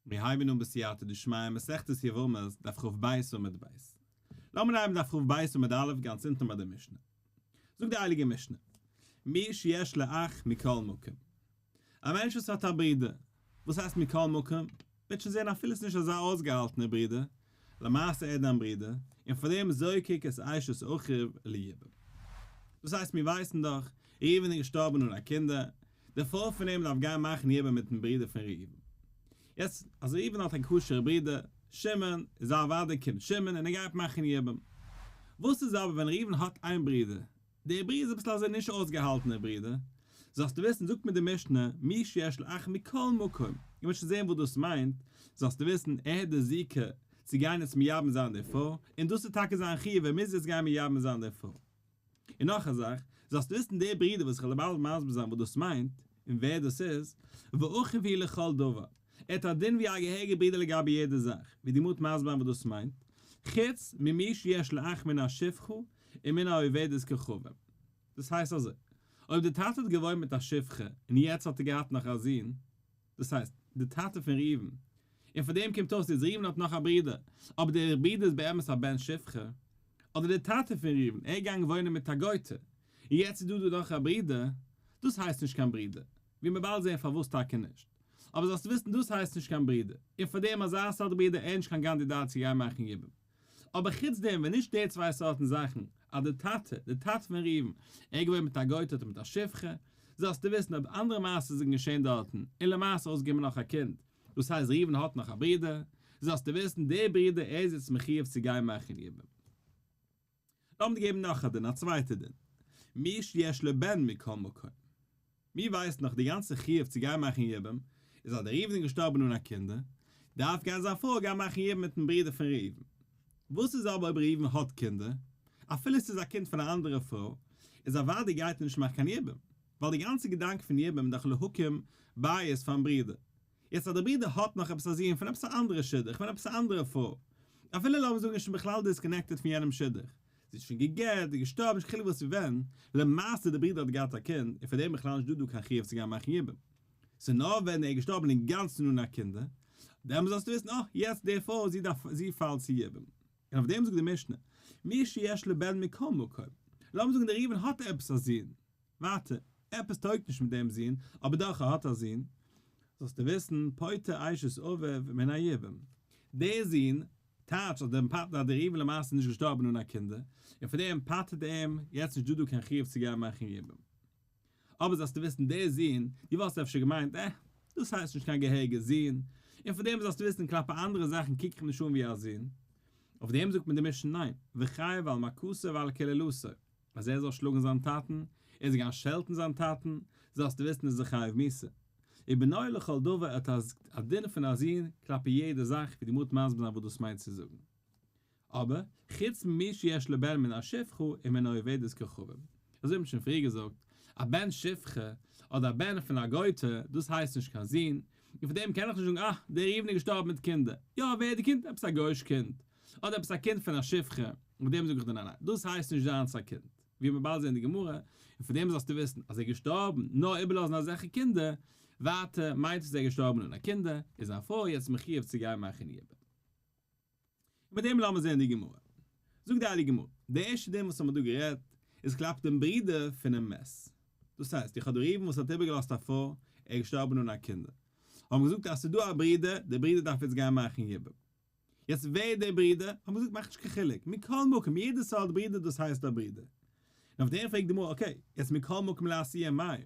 מיר הייבן אן בסייעתא דשמיא מסכת יבמות דף כ"ב עמוד ב'. לאמיר הייבן דף כ"ב עמוד א' גאנץ אונטן ביי די משנה. זאגט די הייליגע משנה, מי שיש לו אח מכל מקום. א מענטש וואס האט א ברודער, וואס הייסט מכל מקום? וועט שוין זען אפילו ס'נישט אזא אויסגעהאלטענער ברודער, למעשה ער איז דיין ברודער, און פאר דעם זוקק את אשת אחיו ליבום. דאס הייסט מיר ווייסן דאך, ראובן איז געשטארבן אן א קינדער, די פרוי פון אים דארף גיין מאכן יבום מיטן ברודער פון ראובן. יעצט אז ראובן האט א כשר'ע ברודער, שמעון, איז אוודאי קומט שמעון און ער גייט מאכן יבום. וואס איז אבער ווען ראובן האט איין ברודער, דער ברודער איז אביסל אזוי נישט אויסגעהאלטענער ברודער, זאלסטו וויסן זאגט מיר די משנה, מי שיש לו אח מכל מקום, איר וועט שוין זען וואס דאס מיינט, זאלסטו וויסן ער האט די זיקה צו גיין יעצט מייבם זיין די פרוי, און דאס איז טאקע זיין חיוב ער מוז יעצט גיין מייבם זיין די פרוי. און נאך א זאך, זאלסטו וויסן דער ברודער וואס איך וועל באלד מסביר זיין וואס דאס מיינט, און ווער דאס איז, ואחיו הוא לכל דבר, ער האט א דין ווי א געהעריגער ברודער לגבי יעדע זאך, ווי די גמרא וועט מסביר זיין וואס דאס מיינט, חוץ ממי שיש לו אח מן השפחה ומן העובדת כוכבים. דאס הייסט אזוי, אויב דער טאטע האט געוואוינט מיט א שפחה און יעצט האט ער געהאט נאך א זון, דאס הייסט, דער טאטע פון ראובן, און פון דעם קומט אויס אז ראובן האט נאך א ברודער, אבער דער ברודער איז באמת א בן שפחה, אדער דער טאטע פון ראובן, ער איז געגאנגען וואוינען מיט א גוי'טע, און יעצט איז דא דא נאך א ברודער, דאס הייסט נישט קיין ברודער, ווי מיר באלד זען פארוואס טאקע נישט. אבער זאלסט וויסן דאס הייסט נישט קיין ברודער, און פאר דעם אזא סארט ברודער ער איז נישט קיין קאנדידאט צו גיין מאכן יבום. אבער חוץ דעם ווען נישט די צוויי סארטן זאכן, אז די טאטע, די טאטע פון ראובן, ער איז געווען מיט א גוי'טע אדער מיט א שפחה, זאלסטו וויסן אויב אנדערע מעשות זענען געשען דארטן, און למעשה אויסגעקומען נאך א קינד, דאס הייסט ראובן האט נאך א ברודער, זאלסטו וויסן דער ברודער ער איז יעצט מחיוב צו גיין מאכן יבום. לאמיר געבן נאך א דין, א צווייטע דין. מי שיש לו בן מכל מקום. מיר ווייסן נאך די גאנצע חיוב צו גיין מאכן יבום איז אז דער ראובן איז געשטארבן אן א קינדער, דארף גיין זיין פרוי גיין מאכן יבום מיטן ברודער פון ראובן. וואס איז אבער אויב ראובן האט קינדער, אפילו ס'איז א קינד פון א אנדערע פרוי, איז אוודאי גייט ער נישט מאכן קיין יבום, ווייל די גאנצע געדאנק פון יבום איז דאך להקים בית פארן ברודער. יעצט אז דער ברודער האט נאך עפעס א זון פון עפעס א אנדערע שידוך, פון עפעס א אנדערע פרוי, אפילו לאמיר זאגן איז שוין בכלל disconnected פון יענעם שידוך, זי איז שוין גע'גט, געשטארבן, נישט קיין חילוק וואס ווי ווען, למעשה דער ברודער האט געהאט א קינד, און פאר דעם בכלל נישט דא דא קיין חיוב צו גיין מאכן יבום. ס'איז נאר ווען ער איז געשטארבן אינגאנצן אן א קינדער, דעמאלס זאלסטו וויסן, אה, יעצט די פרוי, זי דארף, זי פאלט צו יבום. און אויף דעם זאגט די משנה, מי שיש לו בן מכל מקום, לאמיר זאגן דער ראובן האט עפעס א זון, ווייטער, עפעס טויגט נישט מיט דעם זון, אבער דאך ער האט א זון, זאלסטו וויסן, פוטר אשת אביו מן היבום. דער זון, טייטש אז דער פאטער אז דער ראובן למעשה איז נישט געשטארבן אן א קינדער, און פאר דעם פטר'ט ער אים, יעצט נישט דא דא קיין חיוב צו גיין מאכן יבום. אבער זאלסטו וויסן דער זון, דו וואלסט אפשר געמיינט, אה, דאס הייסט נישט קיין געהעריגער זון, און פאר דעם זאלסטו וויסן כלפי אנדערע זאכן קוק איך נישט אן ווי א זון. אויף דעם זאגט מיר די משנה ניין, וחייב על מכתו ועל קללתו. אז ער זאל שלאגן זיין טאטן, ער זאל גיין שעלטן זיין טאטן, זאלסטו וויסן איז ער חייב מיתה. ובנו לכל דבר ער האט א דין פון א זון כלפי יעדע זאך, ווי די גמרא וועט מסביר זיין וואס דאס מיינט צו זאגן. אבער, חוץ ממי שיש לו בן מן השפחה ומן העובדת כוכבים. אזוי האט מען שוין פריער געזאגט, א בן שפחה, אדער א בן פון א גוי'טע, דאס הייסט נישט קיין זון, און פון דעם קען איך נישט זאגן אה, דער ראובן איז געשטארבן מיט קינדער. יא, ווער איז די קינד? עפעס א גוי'ש קינד. אדער עפעס א קינד פון א שפחה, אויף דעם זאג איך דיר ניין ניין, דאס הייסט נישט זיינס א קינד, ווי מיר באלד זעהן אין די גמרא, און פון דעם זאלסטו וויסן אז ער איז געשטארבן נאר איבערלאזן אזעלכע קינדער, ווייטער מיינט עס ער איז געשטארבן אן א קינדער, איז זיין פרוי יעצט מחיוב צו גיין מאכן יבום. און מיט דעם לאמיר זעהן די גמרא. זאגט די הייליגע גמרא, די ערשטע דין וואס האמיר דא גערעדט, איז כלפי דעם ברודער פונעם מת. דאס הייסט, איך האב דא ראובן וואס האט איבערגעלאזט א פרוי, ער איז געשטארבן אן א קינדער. האבן געזאגט אז ס'איז דא א ברודער, דער ברודער דארף יעצט גיין מאכן יבום. יעצט ווער איז דער ברודער? האט מען געזאגט מאכט נישט קיין חילוק, מכל מקום יעדע סארט ברודער דאס הייסט א ברודער. און אויף דעם פרעגט די גמרא okay, יעצט מכל מקום לאתויי מאי?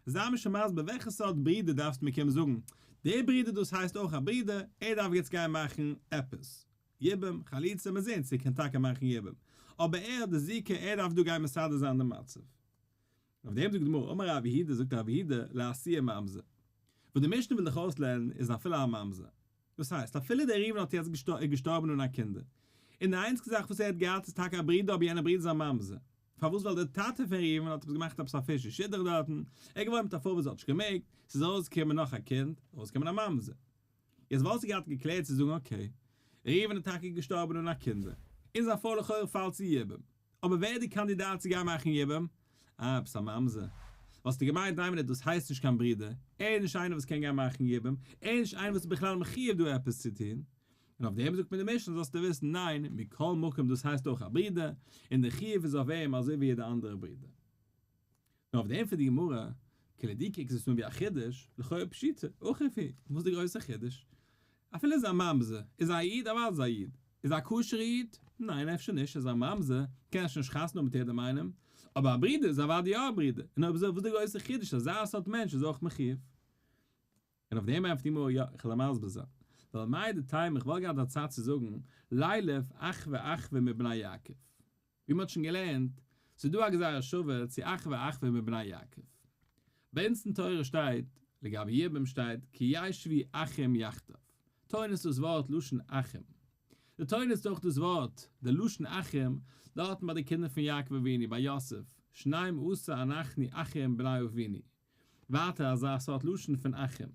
זיי מיר שוין מסביר וועלכע סארט ברודער דארפסטו מיר קומען זאגן, דער ברודער דאס הייסט אויך א ברודער, ער דארף יעצט גיין מאכן עפעס, יבום, חליצה, מיר זעהן צו ער קען טאקע מאכן יבום, אבער ער האט די זיקה ער דארף דא גיין מסדר זיין די מצב. אויף דעם זאגט די גמרא, אמר רב יהודה, זאגט רב יהודה, לאתויי ממזר. וואס די משנה וויל דיך אויסלערנען איז אפילו א ממזר. דאס הייסט, אפילו דער ראובן האט יעצט איז געשטארבן אן א קינדער, און די איינציגע זאך וואס ער האט געהאט איז טאקע א ברודער אבער יענער ברודער איז א ממזר. פארוואס? ווייל דער טאטע פון ראובן האט עפעס געמאכט עפעס א fishy שידוך דארטן, ער איז געווארן מיט א פרוי וואס האט נישט געמעגט, ס'איז ארויסגעקומען נאך א קינד, ארויסגעקומען א ממזר. יעצט וואלסטו געהאט געקלערט צו זאגן okay, ראובן איז טאקע געשטארבן אן א קינדער, און זיין פרוי לכאורה פאלט צו יבום, אבער ווער איז די קאנדידאט צו גיין מאכן יבום? אה, עפעס א ממזר. וואלסטו געמיינט איין מינוט דאס הייסט נישט קיין ברודער, ער איז נישט איינער וואס קען גיין מאכן יבום, ער איז נישט איינער וואס איז בכלל מחיוב דא עפעס צו טון, און אויף דעם זאגט מיר די משנה זאלסטו וויסן ניין, מכל מקום דאס הייסט אויך א ברודער, און די חיוב איז אויף אים אזוי ווי יעדע אנדערע ברודער. נאר אויף דעם פרעגט די גמרא, כאילו דו קוקסט עס אן ווי א חידוש, לכאו' פשיטא, אחיו הוא, וואס איז די גרויסע חידוש? אפילו איז א ממזר, איז א איד אוודאי איז א איד, איז א כשר'ע איד? ניין אפשר נישט, איז א ממזר, קען אפשר נישט חתונה האבן מיט יעדעם איינעם, אבער א ברודער איז אוודאי יא א ברודער, און אויב אזוי וואס איז די גרויסע חידוש אז אזא סארט מענטש איז אויך מחיוב? און אויף דעם ענטפערט די גמרא יא, איך וועל מסביר זיין, ווייל מהו דתימא איך וואלט געהאט א צד צו זאגן, לילף אחוה אחוה מבני יעקב. ווי מ'האט שוין געלערנט, ס'איז דא א גזירה שווה צו אחוה אחוה מבני יעקב. ביי אונז אין תורה שטייט, לגבי יבום שטייט כי ישבו אחים יחדיו. תורה נוצט דאס ווארט לשון אחים. די תורה נוצט אויך דאס ווארט, די לשון אחים, דארטן ביי די קינדער פון יעקב אבינו, ביי יוסף, שנים עשר אנחנו אחים בני אבינו. ווייטער אזא סארט לשון פון אחים.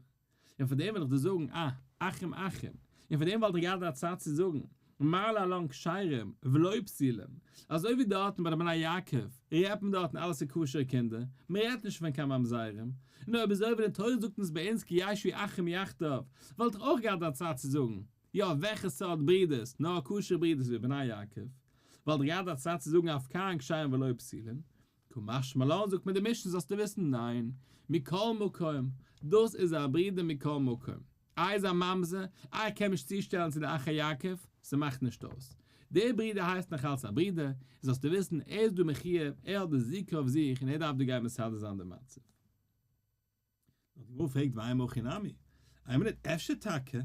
און פון דעם וויל איך דיר זאגן, אה, אחים אחים. און פון דעם וואלט איך געהאט א צד צו זאגן, מה להלן כשרים ולא פסולים. אזוי ווי דארטן ביי די בני יעקב, רעדט מען דארטן אלעס איז כשר'ע קינדער, מען רעדט נישט פון קיין ממזרים. און אויב אזוי ווי די תורה זאגט אונז ביי אונז כי ישבו אחים יחדיו, וואלט איך אויך געהאט א צד צו זאגן, יא, וועלכע סארט ברידערס, נאר כשר'ע ברידערס ווי בני יעקב, וואלט איך געהאט א צד צו זאגן אף כאן כשרים ולא פסולים. קא משמע לן זאגט מיר די משנה זאלסטו וויסן ניין, מכל מקום, דאס איז א ברודער מכל מקום, איי איז א ממזר, איי ער קען נישט צושטעלן צו די אחי יעקב, ס'מאכט נישט אויס, דער ברודער הייסט נאך אלץ א ברודער, און זאלסטו וויסן ער איז דא מחיוב, ער האט די זיקה אויף זיך און ער דארף דא גיין מסדר זיין די מצב. נאר די גמרא פרעגט ואימא הכי נמי, איין מינוט, אפשר טאקע,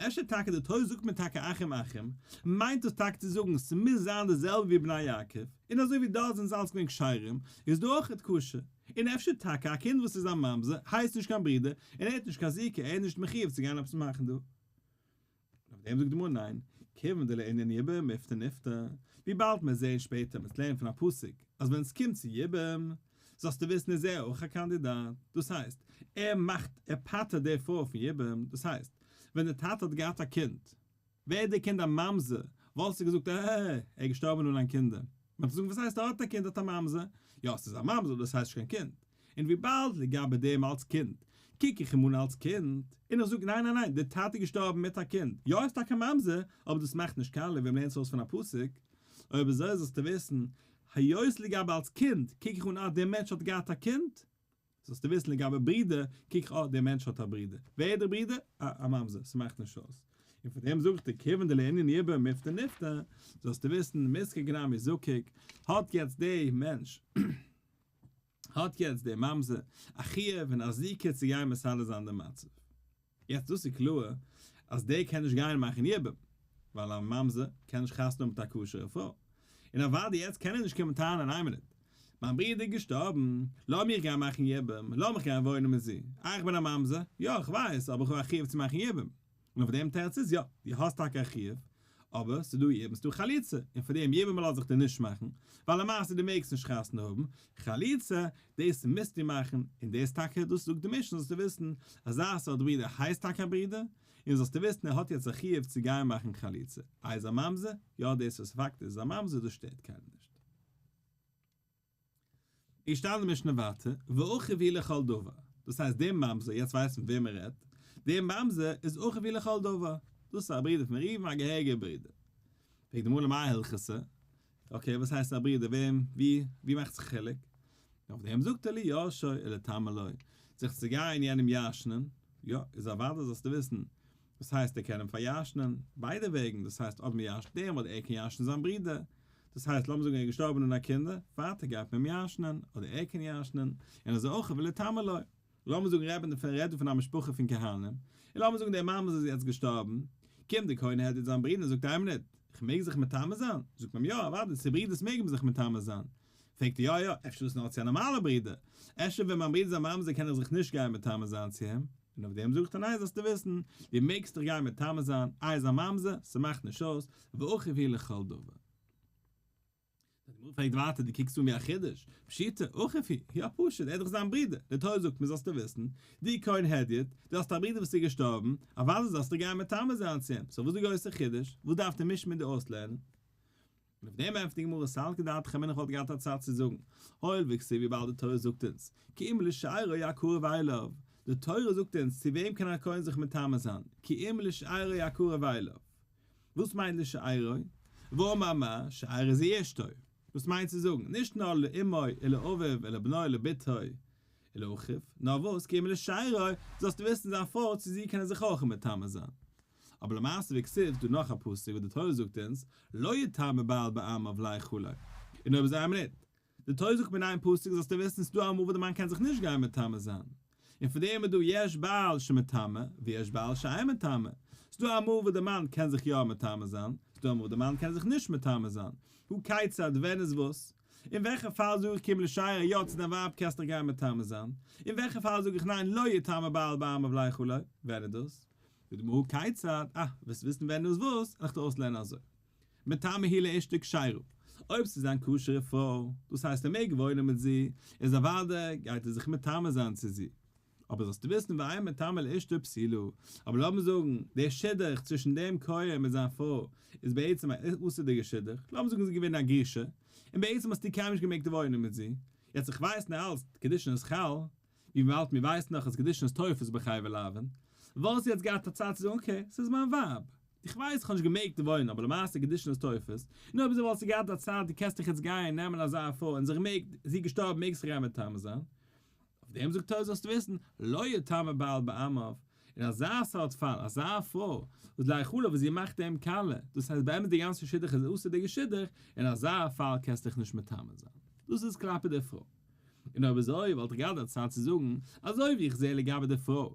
אפשר טאקע די תורה זאגט מיר טאקע אחים אחים, מיינט דאס טאקע צו זאגן ס'מוז זיין די זעלבע ווי בני יעקב, און אזוי ווי דארט זענען זיי אלץ געווען כשרים, איז דא אויכעט כשר, און אפשר טאקע א קינד וואס איז א ממזר הייסט נישט קיין ברודער, און ער האט נישט קיין זיקה, ער איז נישט מחיוב צו גיין עפעס מאכן דא. אויף דעם זאגט די גמרא ניין, כיוון דלענין יבום מיפטר נפטר, וויבאלד מיר זעען שפעטער מ'וועט לערנען פון א פסוק אז ווען עס קומט צו יבום זאלסטו וויסן איז ער אויך א קאנדידאט, דאס הייסט ער מאכט ער פטר'ט די פרוי פון יבום, דאס הייסט ווען די טאטע האט געהאט א קינד ווערט די קינד א ממזר, וואלסטו געזאגט אה ער איז געשטארבען אן קיין קינדער, מען וועט זאגן וואס הייסט ער האט א קינד האט א ממזר, יא ס'איז א ממזר דאס הייסט נישט קיין קינד, און וויבאלד לגבי דעם אלס קינד קוק איך אים אן אלס קינד, און איך זאג ניין ניין ניין דער טאטע איז געשטארבן מיט א קינד, יא ער איז טאקע א ממזר, אבער דאס מאכט נישט קאליע ווען מ'לערנט עס אויס פון א פסוק, אויב אזוי זאלסטו וויסן, היות לגבי אלס קינד קוק איך אן אה דער מענטש האט געהאט א קינד, זאלסטו וויסן לגבי ברודער קוק איך אה דער מענטש האט א ברודער, ווער איז דער ברודער? אה א ממזר, ס'מאכט נישט אויס. און פון דעם זאג איך דיר כיוון דלענין יבום מיפטר נפטר, זאלסטו וויסן מיזקק נמי זקיק, האט יעצט דער מענטש, האט יעצט דער ממזר א חיוב און א זיקה צו גיין מסדר זיין דעם מצב. יעצט דאס איז קלאר אז דער קען נישט גיין מאכן יבום, ווייל א ממזר קען נישט חתונה האבן מיט א כשר'ע פרוי. און אוודאי יעצט קען ער נישט קומען טענה'ן איין מינוט, מיין ברודער איז געשטארבן, לאמיך גיין מאכן יבום, לאמיך גיין וואוינען מיט זי, אה איך בין א ממזר, יא איך ווייס, אבער איך האב א חיוב צו מאכן יבום. און אויף דעם תירוץ איז יא, דו האסט טאקע א חיוב, אבער ס'איז דא יבום ס'איז דא חליצה, און פאר דעם יבום לאז איך דיר נישט מאכן, ווייל למעשה דו מעגסט נישט חתונה האבן, חליצה, דאס מוזטו מאכן, און דאס טאקע, דאס זאגט די משנה זאלסטו וויסן, אזא סארט ברודער הייסט טאקע א ברודער, און זאלסטו וויסן ער האט יעצט א חיוב צו גיין מאכן חליצה, איי איז א ממזר? יא דאס איז פאקט איז א ממזר דאס שטערט קיינעם נישט. איז געשטאנען די משנה ווייטער, ואחיו הוא לכל דבר, דאס הייסט דער ממזר, יעצט ווייסט מען וועם מען רעדט, דער ממזר איז אחיו הוא לכל דבר, דאס איז א ברודער פון ראובן א געהעריגער ברודער. פרעגט די גמרא למאי הלכתא, okay וואס הייסט א ברודער וועם ווי ווי מאכט זיך חילוק? אויף דעם זאגט ער ליורשו וליטמא לו, זיך צו גיין יענעם ירש'נען, יא איז אוודאי זאלסטו וויסן, דאס הייסט ער קען אים פאריארשנען ביידע וועגן, דאס הייסט אדער מען ירש'נט אים אדער ער קען ירש'נען זיין ברודער, דאס הייסט לאמיר זאגן ער איז געשטארבן אן א קינדער, ווייטער גייט מען אים ירש'נען, אדער ער קען ירש'נען, און אזוי אויך וליטמא לו. לאמיר זאגן רעדט מען רעדט דא פון א משפחה פון כהנים, און לאמיר זאגן דער ממזר איז יעצט געשטארבן, קומט דער כהן הדיוט זיין ברודער און זאגט איין מינוט, איך מעג זיך מטמא זיין? זאגט מען אים יא אוודאי, צו ברודערס מעג מען זיך מטמא זיין. פרעגט ער יא יא, אפשר דאס נאר צו א נארמאלע ברודער, אפשר ווען מיין ברודער איז א ממזר קען איך זיך נישט גיין מטמא זיין צו אים? און אויף דעם זאגט ער ניין זאלסטו וויסן, דו מעגסט דיך גיין מטמא זיין, איי איז א ממזר, ס'מאכט נישט אויס, ואחיו הוא לכל דבר. די גמרא פרעגט ווייטער דו קוקסט אן ווי א חידוש, פשיטא, אחיו הוא, יא פשוט, ער איז דאך זיין ברודער, די תורה זאגט מיר זאלסטו וויסן, דו כהן הדיוט, דו האסט א ברודער וואס איז געשטארבן, אוודאי זאלסטו גיין מטמא זיין צו אים, so וואס איז די גרויסע חידוש, וואס דארף די משנה דיר אויסלערנען? און אויף דעם ענטפערט די גמרא סלקא דעתך אמינא כ'וואלט געהאט א צד צו זאגן, הואיל וכתיב וויבאלד די תורה זאגט אונז, כי אם לשארו הקרוב אליו, די תורה זאגט אונז צו וועם קען א כהן זיך מטמא זיין, כי אם לשארו הקרוב אליו. וואס מיינט לשארו? ואמר מר, שארו זו אשתו. דאס מיינט צו זאגן, נישט נאר לאמו ולאביו ולבנו ולבתו ולאחיו, נאר וואס, כי אם לשארו, זאלסטו וויסן זיין פרוי צו זי קען ער זיך אויך מטמא זיין. אבער למעשה וכתיב דא נאך א פסוק וואס די תורה זאגט אונז, לא יטמא בעל בעמיו להחלו. און אויב אזוי א מינוט, די תורה זאגט מיר אין איין פסוק זאלסטו וויסן ס'דא אמאל וואס די מאן קען זיך נישט גיין מטמא זיין, און פון דעם איז דא יש בעל שמטמא ויש בעל שאין מטמא, ס'דא אמאל וואס די מאן קען זיך יא מטמא זיין, ס'דא אמאל וואס די מאן קען זיך נישט מטמא זיין, הא כיצד ווען איז וואס? אין וועלכע פאל זאג איך כי אם לשארו יא צו דיין ווייב קענסט דיך גיין מטמא זיין, אין וועלכע פאל זאג איך ניין לא יטמא בעל בעמיו להחלו, ווען איז דאס? זאגט די גמרא הא כיצד, אה, ווילסט וויסן ווען איז וואס, וועל איך דיר אויסלערנען אזוי. מטמא הוא לאשתו כשרה, אויב ס'איז זיין כשר'ע פרוי, דאס הייסט ער מעג וואוינען מיט זי, איז אוודאי גייט ער זיך מטמא זיין צו זי. אבער זאלסטו וויסן ואין מטמא לאשתו פסולה, אבער לאמיר זאגן, דער שידוך צווישן דעם כהן מיט זיין פרוי איז בעצם א אסור'דיגער שידוך, לאמיר זאגן זי איז געווען א גרושה, און בעצם האסטו קיינמאל נישט געמעגט וואוינען מיט זי, יעצט איך ווייס נאר אלץ קידושין איז חל, וויבאלד מיר ווייסן דאך אז קידושין איז תופס בחייבי לאוין, וואלסטו יעצט געהאט א צד צו זאגן okay, ס'איז מיין ווייב, איך ווייס איך האב נישט געמעגט וואוינען אבער למעשה קידושין איז תופס, און אויב אזוי וואלסטו געהאט א צד דו קענסט דיך יעצט גיין נעמען אזא פרוי און זיך מעג, זי איז געשטארבן מעגסט זיך גיין מטמא זיין, אויף דעם זאגט תוס' זאלסטו וויסן, לא יטמא בעל בעמיו, אין אזא סארט פאל, אזא פרוי וואס להחלו וואס זי מאכט אים קאליע, דאס הייסט באמת די גאנצע שידוך איז אסור'דיגע שידוך, אין אזא פאל קענסטו דיך נישט מטמא זיין. דאס איז כלפי די פרוי. און אויב אזוי וואלט איך געהאט א צד צו זאגן, אזוי ווי איך זע לגבי די פרוי,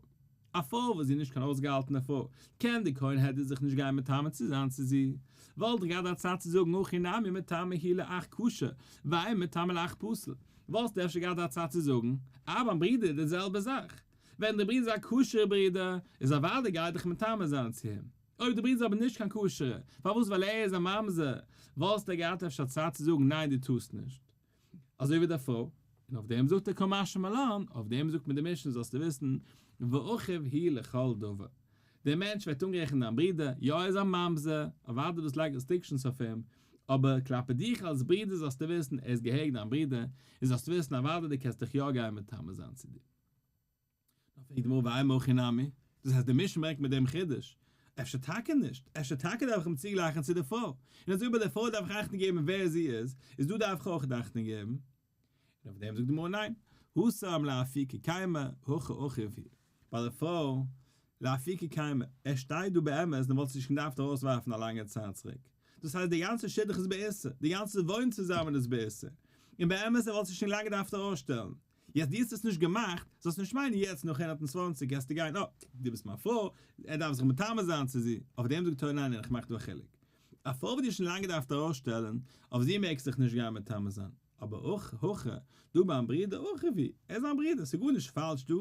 א פרוי וואס זי איז נישט קיין אויסגעהאלטענע פרוי, קען די כהן הדיוט זיך נישט גיין מטמא צו זיין צו זי, וואלט איך געהאט א צד צו זאגן הכא נמי מטמא הוא לאח כשר, ואין מטמא לאח פסול, וואלסטו אפשר געהאט א צד צו זאגן, אה ביים ברודער איז די זעלבע זאך, ווען די ברודער איז א כשר'ע ברודער, איז אוודאי גייט דיך מטמא זיין צו אים, אויב די ברודער איז אבער נישט קיין כשר'ע, פארוואס ווייל ער איז א ממזר, וואלסטו געהאט אפשר א צד צו זאגן ניין דו טארסט נישט. אזוי ווי די פרוי, און אויף דעם זאגט ער קא משמע לן, אויף דעם זאגט מען די משנה זאלסטו וויסן, ואחיו הוא לכל דבר, דער מענטש ווערט אנגערעכנט דיין ברודער, יא ער איז א ממזר, אוודאי דאס לייגט restrictions אויף אים, אבער כלפי דיך אלס ברודער זאלסטו וויסן, ער איז געהעריג דיין ברודער, און זאלסטו וויסן אוודאי דו קענסט דיך יא גיין מטמא זיין צו דיר. דאן פרעגט די גמרא ואימא הכי נמי, דאס הייסט די משנה ברענגט מיט דעם חידוש, אפשר טאקע נישט, אפשר טאקע דארף איך אים צוגלייכן צו די פרוי, און אזוי ביי די פרוי דארף איך אכטונג געבן ווער זי איז, איז דא דארף איך אויך אכטונג געבן? און אויף דעם זאגט די גמרא ניין, התם לאפוקי קיימא, הכא אחיו הוא, ביי די פרוי לאפוקי קיימא, ער שטייט דא באמת, דען וואלט זי נישט געדארפט ארויסווארפן א לאנגע צייט צוריק, דאס הייסט די גאנצע שידוך איז באיסור, די גאנצע וואוין צוזאמען איז באיסור, און באמת ער וואלט זי שוין לאנג געדארפט ארויסשטעלן, יעצט דו האסט עס נישט געמאכט, זאלסט נישט מיינען יעצט נאך 120 גייסטו גיין, אה, דו ביסט מיין פרוי, ער דארף זיך מטמא זיין צו זי, אויף דעם זאגט תורה ניין ניין איך מאך דא א חילוק. א פרוי וואס דו האסט שוין לאנג געדארפט ארויסשטעלן, אויף זי מעגסט זיך נישט גיין מטמא זיין, אבער אויך הכא, דא ביים ברודער אויך ווי, ער איז זיין ברודער, ס'איז גארנישט פאלש דא,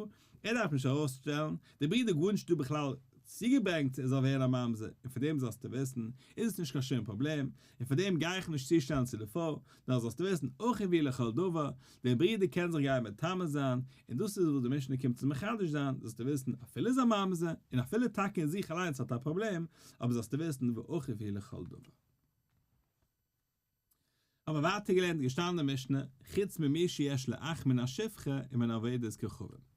ער דארף נישט ארויסשטעלן, דער ברודער גארנישט דא בכלל צוגעברענגט ער זאל ווערן א ממזר, און פון דעם זאלסטו וויסן, איז עס נישט קיין שום פראבלעם, און פון דעם גיי איך נישט צושטעלן צו די פרוי, נאר זאלסטו וויסן, אחיו הוא לכל דבר, דער ברודער קען זיך גיין מטמא זיין, און דאס איז וואס די משנה קומט צו מחדש זיין, זאלסטו וויסן, אפילו איז א ממזר, און אפילו טאקע אין זיך אליינס האט א פראבלעם, אבער זאלסטו וויסן, ואחיו הוא לכל דבר. האבן מיר ווייטער געלערנט געשטאנען אין משנה, חוץ ממי שיש לו אח מן השפחה ומן העובדת כוכבים.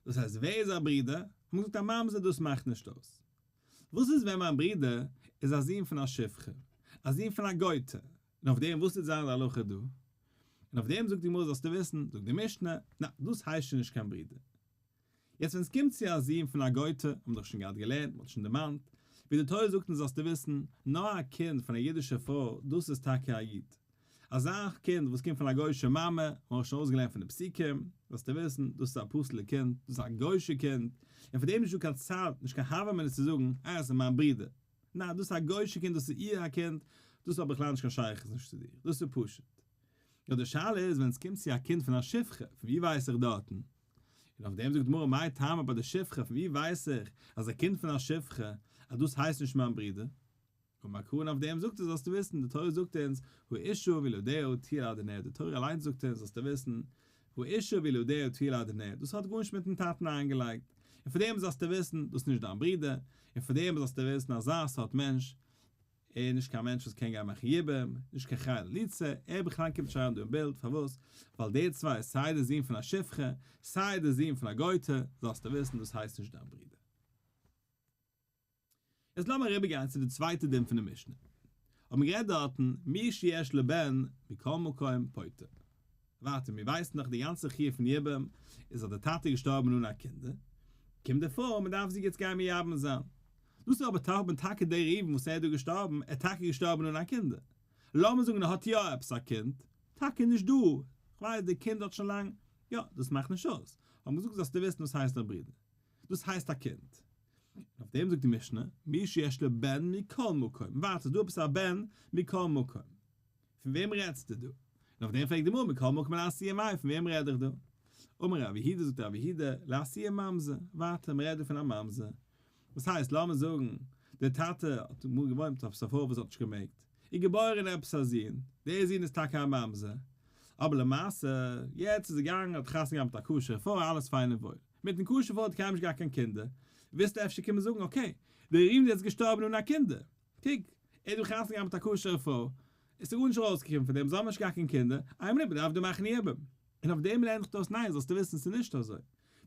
דאס הייסט ווער איז א ברודער? האט מען געזאגט א ממזר דאס מאכט נישט אויס. וואס איז ווען מיין ברודער איז א זון פון א שפחה, א זון פון א גוי'טע, און אויף דעם וואס וועט זיין די הלכה דא? און אויף דעם זאגט די גמרא זאלסטו וויסן, זאגט די משנה, נא, דאס הייסט שוין נישט קיין ברודער. יעצט ווען עס קומט צו א זון פון א גוי'טע, האבן מיר דאך שוין געהאט געלערנט, מען האט שוין דערמאנט, ווי די תורה זאגט אונז זאלסטו וויסן, נאר א קינד פון א אידישע פרוי, דאס איז טאקע א איד. אזא קינד וואס קומט פון א גוי'שע מאמע, האבן מיר שוין אויסגעלערנט פון די פסוקים, זאלסטו וויסן, דאס איז א פסול'ע קינד, דאס איז א גוי'שע קינד, און פון דעם איז נישטא קיין צד, נישט קיין הוה אמינא צו זאגן, אה, עס איז מיין ברודער. ניין, דאס איז א גוי'שע קינד, דאס איז איר א קינד, דאס האט בכלל נישט קיין שייכות נישט צו דיר, דאס איז פשוט. נאר די שאלה איז ווען עס קומט צו א קינד פון א שפחה, פון ווי ווייס איך דארטן? און אויף דעם זאגט די גמרא מאי טעמא ביי די שפחה, פון ווי ווייס איך אז א קינד פון א שפחה, אז דאס הייסט נישט מיין ברודער? אמר קרא און אויף דעם זאגט ער זאלסטו וויסן, די תורה זאגט אונז, האשה וילדיה תהיה לאדוניה, די תורה אליינס זאגט אונז זאלסטו וויסן, האשה וילדיה תהיה לאדוניה, דאס האט גארנישט מיטן טאטן איינגעלייגט, און פון דעם זאלסטו וויסן, דאס איז נישט דיין ברודער, און פון דעם זאלסטו וויסן אזא סארט מענטש. ער איז נישט קיין מענטש וואס קען גיין מאכן יבום, נישט קיין חליצה, ער בכלל קומט נישט אריין דא אין בילד, פארוואס? ווייל די צוויי, סיי די זון פון א שפחה, סיי די זון פון א גוי'טע, זאלסטו וויסן דאס הייסט נישט דיין ברודער. יעצט לאמיר אריבערגיין צו די צווייטע דין פון די משנה. האט מען גערעדט דארטן מי שיש לו בן מכל מקום פוטר. ווייטער מיר ווייסן דאך די גאנצע חיוב פון יבום איז אז די טאטע איז געשטארבן אן א קינדער, קומט די פרוי מען דארף זי יעצט גיין מייבם זיין. דאס איז אבער טאקע טאקע דער ראובן וואס ער איז דא געשטארבן, ער איז טאקע געשטארבן אן א קינדער. לאמיר זאגן ער האט יא עפעס א קינד, טאקע נישט דא, כ'ווייס די קינד האט שוין לאנג, יא דאס מאכט נישט אויס, האט מען געזאגט זאלסטו וויסן דאס הייסט דיין ברודער, דאס הייסט א קינד. און אויף דעם זאגט די משנה, מי שיש לו בן מכל מקום, ווארט ס'איז דא עפעס א בן מכל מקום, פון וועם רעדסטו דא? און אויף דעם פרעגט די גמרא מכל מקום לאתויי מאי, פון וועם רעד איך דא? אמר רב יהודה זאגט רב יהודה, לאתויי ממזר, ווייטער מ'רעדט דא פון א ממזר, וואס הייסט לאמיר זאגן דער טאטע האט אמאל געוואוינט מיט עפעס א פרוי וואס האט נישט געמעגט, איז געבוירן עפעס א זון, דער זון איז טאקע א ממזר, אבער למעשה יעצט איז ער געגאנגען האט חתונה געהאט מיט א כשר'ע פרוי אלעס פיין און וואויל, מיטן כשר'ע פרוי האט קיינמאל נישט געהאט קיין קינדער, ווילסטו אפשר קומען זאגן okay, דער ראובן איז יעצט געשטארבן אן א קינדער, קוק, ער האט דא חתונה געהאט מיט א כשר'ע פרוי, עס איז גארנישט ארויסגעקומען פון דעם, זיי האבן נישט געהאט קיין קינדער, איין מינוט, מען דארף דא מאכן יבום, און אויף דעם לערנט זיך דאס, ניין, זאלסטו וויסן ס'איז נישט אזוי,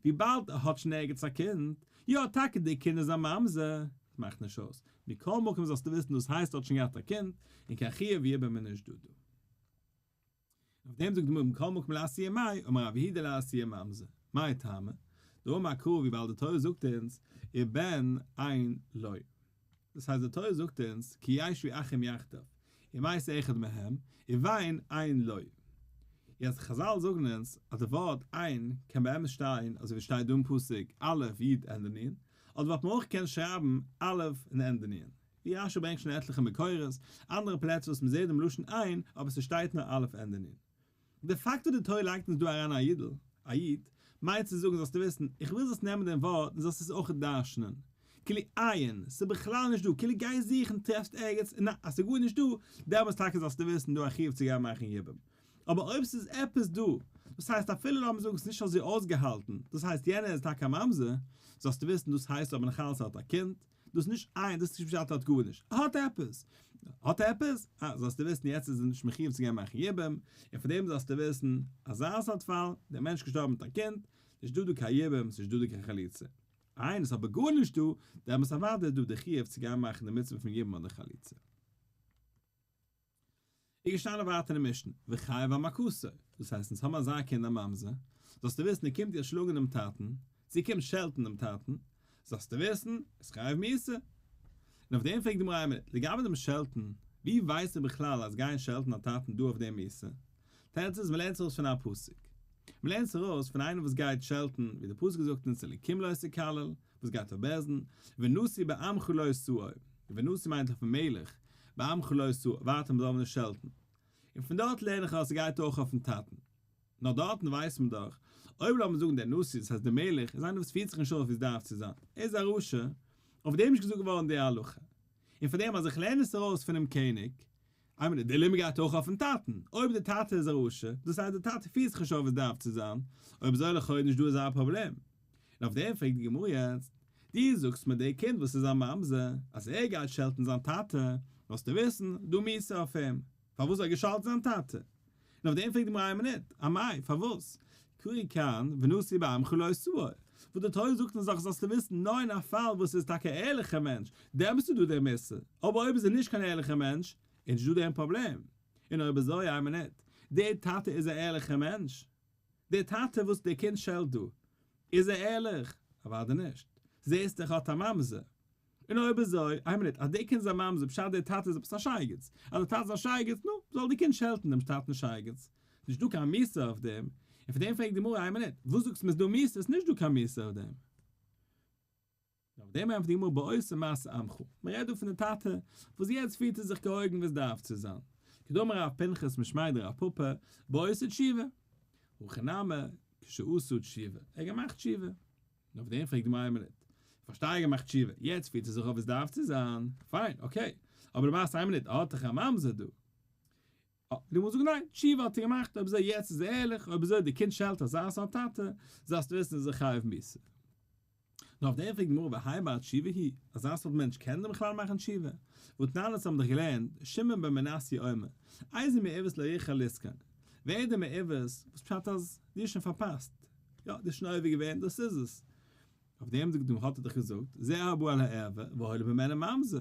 וויבאלד ער האט שוין ערגעץ א קינד, יא טאקע די קינד איז א ממזר, עס מאכט נישט אויס, מכל מקום זאלסטו וויסן דאס הייסט ער האט שוין געהאט א קינד, און קיין חיוב יבום איז נישט דא דא. אויף דעם זאגט די גמרא מכל מקום לאתויי מאי, אמר רב יהודה לאתויי ממזר, מאי טעמא? דאמר קרא וויבאלד די תורה זאגט אונז ובן אין לו. דאס הייסט די תורה זאגט אונז כי ישבו אחים יחדיו, ומת אחד מהם, ובן אין לו. יעצט חזל זאגן אונז אז די ווארט אין קען באמת שטיין אזוי ווי שטייט דא אין פסוק א' י' ענדע נ', אדער וואלט מען אויך געקענט שרייבן א' און ענדע נ'. ווי רשי ברענגט שוין עטליכע מקורות, אנדערע פלעצער וואס מ'זעט דעם לשון אין, אבער ס'שטייט נאר א' ענדע נ'. די פאקט וואס די תורה לייגט אונז דא אריין א אידל, א איד, מיינט צו זאגן זאלסטו וויסן, איך וויל זאלסט נעמען דעם ווארט און זאלסט עס אויך דרש'נען. כאילו אין, ס'איז בכלל נישט דא, כאילו גיי זוכן טרעפסט ערגעץ, און אז ס'איז גארנישט דא, דעמאלטס טאקע זאלסטו וויסן דא א חיוב צו גיין מאכן יבום. אבער אויב ס'איז עפעס דא, דאס הייסט אפילו לאמיר זאגן ס'איז נישט אזוי אויסגעהאלטן, דאס הייסט יענער איז טאקע א ממזר, זאלסטו וויסן דאס הייסט אבער נאכאלץ ער האט א קינד, דאס איז נישט איין, דאס איז נישט פשט ער האט גארנישט, ער האט עפעס! האט ער עפעס? אה, זאלסטו וויסן יעצט איז ער נישט מחיוב צו גיין מאכן יבום, און פון דעם זאלסטו וויסן, אזא סארט פאל, דער מענטש איז געשטארבן מיט א קינד, נישט דא דא קיין יבום, ס'נישט דא דא קיין חליצה. איין, איז אבער גארנישט דא, דעמאלטס אוודאי איז דא די חיוב צו גיין מאכן די מצוה פון יבום אדער חליצה. איז געשטאנען ווייטער אין משנה, וחייב על מכתו, דאס הייסט אונז האבן אזא קינד א ממזר, זאלסטו וויסן ער קומט דיר שלאגן דעם טאטן, צו ער קומט שעלטן דעם טאטן, זאלסטו וויסן, איז חייב מיתה. און אויף דעם פרעגט די גמרא איין מינוט, לגבי דעם שעלטן, ווי ווייסט ער בכלל אז גיין שעלטן א טאטן דא אויף דעם מיתה? תירוץ איז, מ'לערנט עס ארויס פון א פסוק. מ'לערנט עס ארויס פון איינער וואס גייט שעלטן, ווי דער פסוק זאגט אונז אלקים לא תקלל, וואס גייט אויף בית דין, ונשיא בעמך לא תאור, ונשיא מיינט אויפן מלך, בעמך לא תאור, ווייטער מ'זאל נישט שעלטן. און פון דארט לערן איך אז ס'גייט אויך אויפן טאטן. נאר דארטן ווייסט מען דאך, אויב לאמיר זאגן דער נשיא, דאס הייסט דער מלך, איז איינער וואס פירט זיך נישט אויף ווי עס דארף צו זיין, ער איז א רשע, אויף דעם איז נישט געזאגט געווארן די הלכה. און פון דעם אז איך לערן עס ארויס פונעם קעניג, איין מינוט, די לימוד גייט אויך אויפן טאטן, אויב די טאטע איז א רשע, דאס הייסט די טאטע פירט זיך נישט אויף ווי עס דארף צו זיין, אויב אזוי לכאו' איז נישט דא אזא פראבלעם. און אויף דעם פרעגט די גמרא יעצט, דו זאגסט מיר די קינד וואס איז א ממזר, אז ער גייט שעלטן זיין טאטע, זאלסטו וויסן, דא מיתה אויף אים, פארוואס האט ער געשאלטן זיין טאטע? און אויף דעם פרעגט די גמרא איין מינוט, אמאי, פארוואס? קרי כאן, ונשיא בעמך לא תאור, וואס די תורה זאגט אונז דאך זאלסטו וויסן נאר אין א פאל וואס ער איז טאקע א ערליכער מענטש, דעמאלסט איז דא דער מיתה, אבער אויב איז ער נישט קיין ערליכער מענטש, איז נישט דא דעם פראבלעם. און אויב אזוי, איין מינוט, דער טאטע איז א ערליכער מענטש? דער טאטע וואס דער קינד שעלט דא, איז ער ערליך? אוודאי נישט. זעסט דאך ער האט א ממזר. און אויב אזוי, איין מינוט, אז די קינד איז א ממזר פשט דער טאטע איז עפעס א שייגעץ, אז דער טאטע איז א שייגעץ, נו, זאל די קינד שעלטן דעם טאטן שייגעץ, נישט דא קיין מיתה אויף דעם, און פון דעם פרעגט די גמרא איין מינוט, וואס זאגסטו מיר איז דא מיתה, איז נישט דא קיין מיתה אויף דעם. און אויף דעם ענטפערט די גמרא בעושה מעשה עמך, מען רעדט דא פון די טאטע וואס יעצט פירט ער זיך געהויבן ווי עס דארף צו זיין, כדאמר רב פנחס משמיה דרב פפא, בעושה תשובה, הכא נמי, כשעשה תשובה, ער האט געמאכט תשובה. און אויף דעם פרעגט די גמרא איין מינוט, פארשטיי ער געמאכט תשובה, יעצט פירט ער זיך אויף ווי עס דארף צו זיין, פיין, okay, אבער למעשה איין מינוט, ער האט דאך א ממזר דא. אה, די גמרא זאגט ניין, תשובה האט ער געמאכט, אויב אזוי יעצט איז ער ערליך, אויב אזוי די קינד שעלט אזא סארט טאטע, זאלסטו וויסן איז ער חייב מיתה. נאר אויף דעם פרעגט די גמרא והאי בר תשובה הוא, אזא סארט מענטש קען דען בכלל מאכן תשובה? והתנן אונז האבן דאך געלערנט, שמעון בן מנסיא אומר, איזה מעוות לא יוכל לתקון, ווער איז דער מעוות, וואס פשט אז דו האסט שוין פארפאסט, יא דו האסט שוין עובר געווען, דאס איז עס. אויף דעם זאגט די גמרא האט ער דאך געזאגט, זה הבא על הערווה והוליד ממנה ממזר,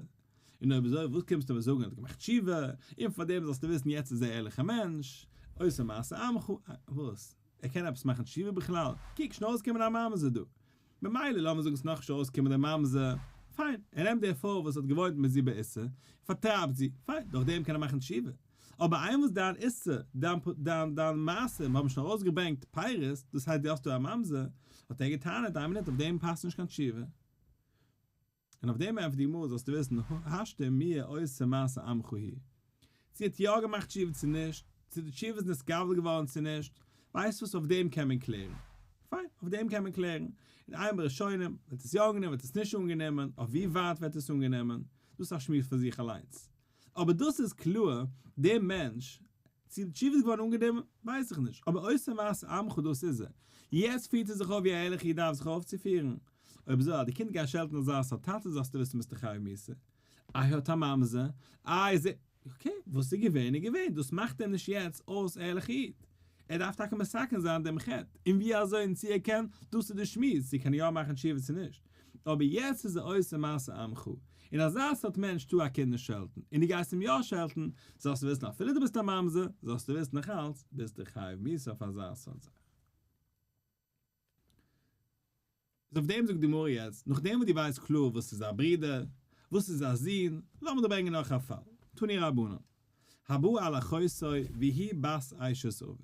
און אויב אזוי וואס קומסטו מיר זאגן ער האט געמאכט תשובה, און פאר דעם זאלסטו וויסן יעצט איז ער ערליכע מענטש, עושה מעשה עמך, וואס? ער קען עפעס מאכן תשובה בכלל? קוק שוין אויסקומען א ממזר דא. ממילא לאמיר זאגן ס'נאך נישט ארויסגעקומען דער ממזר, פיין, ער נעמט די פרוי וואס האט געוואוינט מיט זי באיסור, פארטרייבט זי, פיין, דורך דעם קען ער מאכן תשובה. אבער איינמאל וואס דיין איסור, דיין דיין דיין מעשים האבן שוין ארויסגעברענגט פירות, דאס הייסט דו האסט דא א ממזר, האט ער געטענה'ט איין מינוט אויף דעם פאסט נישט קיין תשובה. און אויף דעם ענטפערט די גמרא זאלסטו וויסן השתא מיהא עושה מעשה עמך הוא, צו ער האט יא געמאכט תשובה צו נישט, צו די תשובה איז נתקבל געווארן צו נישט, ווייסט וואס אויף דעם קען מען קלערן, פיין אויף דעם קען מען קלערן, און עיין בראשונים, ווערט עס יא אנגענומען ווערט עס נישט אנגענומען, אויף ווי ווייט ווערט עס אנגענומען, דאס איז א שמועס פאר זיך אליינס, אבער דאס איז קלאר, דער מענטש צו די תשובה איז געווארן אנגענומען, ווייס איך נישט, אבער עושה מעשה עמך דאס איז ער. יעצט פירט ער זיך אויף ווי א ערליכע איד דארף זיך אויפצופירן. אויב אזוי אז די קינד גייט שעלטן אזא סארט טאטע זאלסטו וויסן ביסטו חייב מיתה. איי האט א ממזר, איי איז ער, okay, וואס איז געווען איז געווען, דאס מאכט אים נישט יעצט אויס ערליכע איד. ער דארף טאקע מתקן זיין דעם חטא, און ווי אזוי און צו ער קען, דאס איז די שמועס, צו קען ער יא מאכן תשובה צו נישט. אבער יעצט איז ער עושה מעשה עמך, און אזא סארט מענטש טאר א קינד נישט שעלטן, און דו גייסט אים יא שעלטן, זאלסטו וויסן אפילו דו ביסט א ממזר, זאלסטו וויסן נאך אלץ ביסטו חייב מיתה אויף אזא סארט זאך. איז אויף דעם זאגט די גמרא יעצט, נאכדעם וואס דו ווייסט קלאר וואס איז א ברודער, וואס איז א זון, לאמיר דיר ברענגען נאך א פאל, תנו רבנן, הבא על אחותו והיא בת אשת אביו.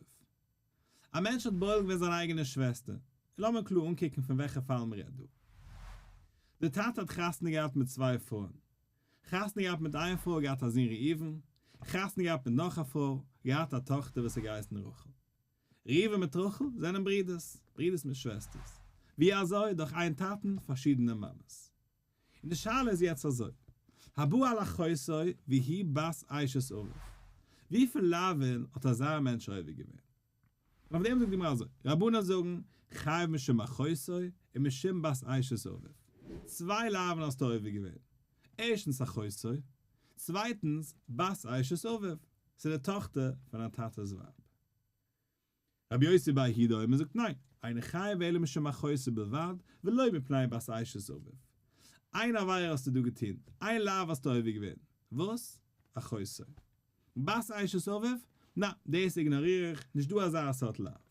א מענטש האט בועל געווען זיין אייגענע שוועסטער, און לאמיר קלאר אנקוקן פון וועלכע פאל מען רעדט דא. דער טאטע האט חתונה געהאט מיט צוויי פרויען. חתונה געהאט מיט איין פרוי געהאט א זון ראובן, חתונה געהאט מיט נאך א פרוי, געהאט א טאכטער וואס האט געהייסן רחל. ראובן מיט רחל זענען ברידערס, ברידערס מיט שוועסטערס. ווי אזוי? דורך איין טאטן, פארשידענע מאמעס. און די שאלה איז יעצט אזוי, הבא על אחותו והיא בת אשת אביו, וויפיל לאווין האט אזא מענטש עובר געווען? און אויף דעם זאגט די גמרא אזוי, רבנן זאגן, חייב משום אחותו ומשום בת אשת אביו, צוויי לאווין האסטו עובר געווען, ערשטנס אחותו, צווייטנס בת אשת אביו, ס'איז די טאכטער פון דיין טאטע'ס ווייב. רבי יוסי בר יהודה אומר זאגט ניין, אינו חייב אלא משום אחותו בלבד, ולא מפני בת אשת אביו. איין עבירה האסטו דא געטון, איין לאו האסטו עובר געווען, וואס? אחותו. בת אשת אביו? נא, דאס איגנאריר איך, נישט דא אזא סארט לאו. און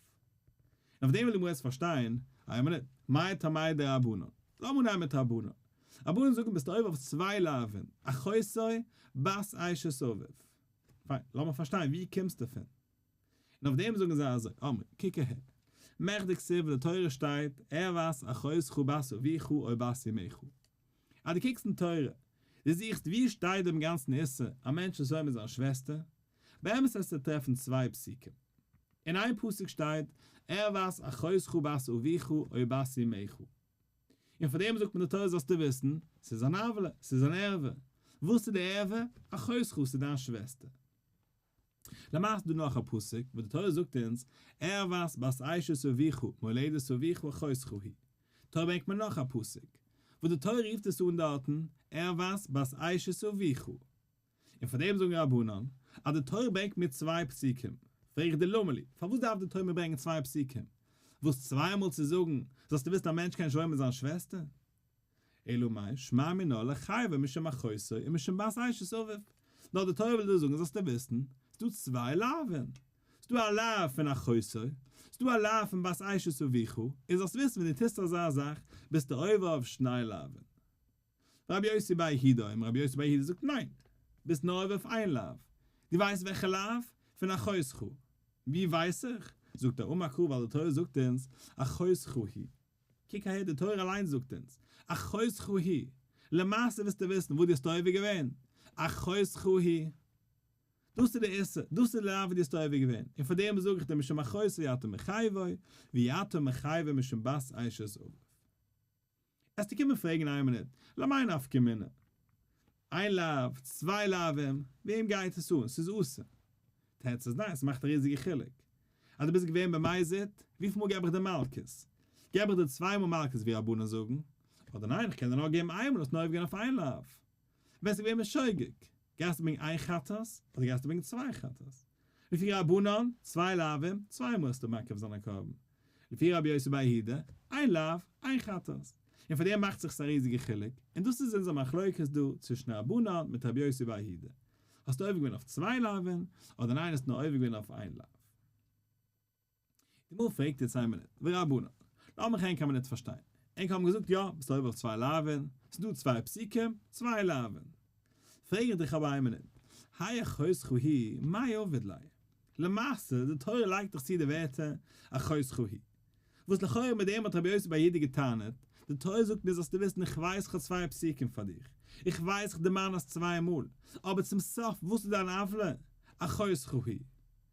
אויף דעם וויל די גמרא יעצט פארשטיין, איין מינוט, מאי טעמא דרבנן? לאמיר אנהייבן מיט רבנן. רבנן זאגן ביסט עובר אויף צוויי לאווין, אחותו, בת אשת אביו. פיין, לאמיר פארשטיין, ווי קומסטו פון? און אויף דעם זאגן זיי אזוי, אמרי, קוק אהער, מכדי כתיב אין די תורה שטייט, ערות אחותך בת אביך או בת אמך. אז דו קוקסט אין תורה, דו זוכסט וואו שטייט דעם גאנצן איסור א מענטש איז אזוי מיט זיין שוועסטער, באמת וועסטו טרעפן צוויי פסוקים. אין איין פסוק שטייט, ערות אחותך בת אביך או בת אמך. און פאר דעם זאגט מען די תורה זאלסטו וויסן, ס'איז אן עוולה, ס'איז אן ערווה. וואס איז די ערווה? אחותך, ס'איז דיין שוועסטער. למעשה איז דא נאך א פסוק וואס די תורה זאגט אונז, ערות בת אשת אביך מולדת אביך אחותך היא. תורה ברענגט מען נאך א פסוק, וואס די תורה רופט עס אן דארטן, ערות בת אשת אביך. און פאר דעם זאגן רבנן, אז די תורה ברענגט מיר צוויי פסוקים, פרעג איך דיר למה לי, פארוואס דארף די תורה מיר ברענגען צוויי פסוקים? וואס צוויי מאל צו זאגן, זאלסטו וויסן א מענטש קען נישט וואוינען מיט זיין שוועסטער? אלא מאי, שמע מינה לחייבו משום אחותו ומשום בת אשת אביו. נאר די תורה וויל דיר זאגן זאלסטו וויסן, ס'דא צוויי לאווין. ס'דא א לאו פון אחותו, ס'דא א לאו פון בת אשת אביך, און זאלסט וויסן ווען דו טוסט אזא זאך, ביסטו עובר אויף שני לאווין. רבי יוסי בר יהודה אומר, רבי יוסי בר יהודה זאגט ניין, ביסט נאר עובר אויף איין לאו. דו ווייסט וועלכע לאו? פון אחותך. ווי ווייס איך? זאגט ער, אמר קרא ווייל די תורה זאגט אונז, אחותך היא. קוק אהער, די תורה אליינס זאגט אונז, אחותך היא. למעשה ווילסטו וויסן וואס דו האסט עובר געווען? אחותך היא. דאס איז די איסור, דאס איז די לאו וואס דו האסט עובר געווען, און פאר דעם זאג איך דיר משום אחותו אתה מחייבו, ואי אתה מחייבו משום בת אשת אביו. עסטו קומען פרעגן איין מינוט, למאי נפקא מינה? איין לאו, צוויי לאווים, וועם גייט עס אן? ס'איז אסור. תירוץ איז ניין, ס'מאכט א ריזיגע חילוק. אז דו ביסט געווען במזיד, וויפיל מאל געב איך דיר מלקות? געב איך דיר צוויי מאל מלקות ווי רבנן זאגן? אדער ניין איך קען דיר נאר געבן איין מאל האסט נאר עובר געווען אויף איין לאו. ווען ס'איז געווען בשוגג, גייסטו ברענגען איין חטאת אדער גייסטו ברענגען צוויי חטאות? לפי רבנן, צוויי לאווים, צוויי מאל וועסטו מקריב זיין א קרבן. לפי רבי יוסי בר יהודה, איין לאו, איין חטאת. און פאר דעם מאכט זיך עס א ריזיגע חילוק, און דאס איז אונזער מחלוקת דא צווישן רבנן מיט רבי יוסי בר יהודה. האסטו עובר געווען אויף צוויי לאווין, אדער ניין האסט נאר עובר געווען אויף איין לאו. די גמרא פרעגט יעצט איין מינוט, ורבנן, לאמיך ענק א מינוט פארשטיין, ענק האבן געזאגט יא, ביסט עובר אויף צוויי לאווין, ס'איז דא צוויי פסוקים, צוויי לאווין. פרעג איך דיך אבער איין מינוט, האי אחותך היא, מאי עביד ליה? למעשה, די תורה לייגט דאך צו די ווערטער אחותך היא. וואס לכאורה מיט דעם האט רבי יוסי בר יהודה געטענה'ט, די תורה זאגט מיר זאלסטו וויסן איך ווייס כ'האב צוויי פסוקים פאר דיך, איך ווייס כ'דערמאן עס צוויי מאל, אבער צום סוף וואס איז דיין עוולה? אחותך היא.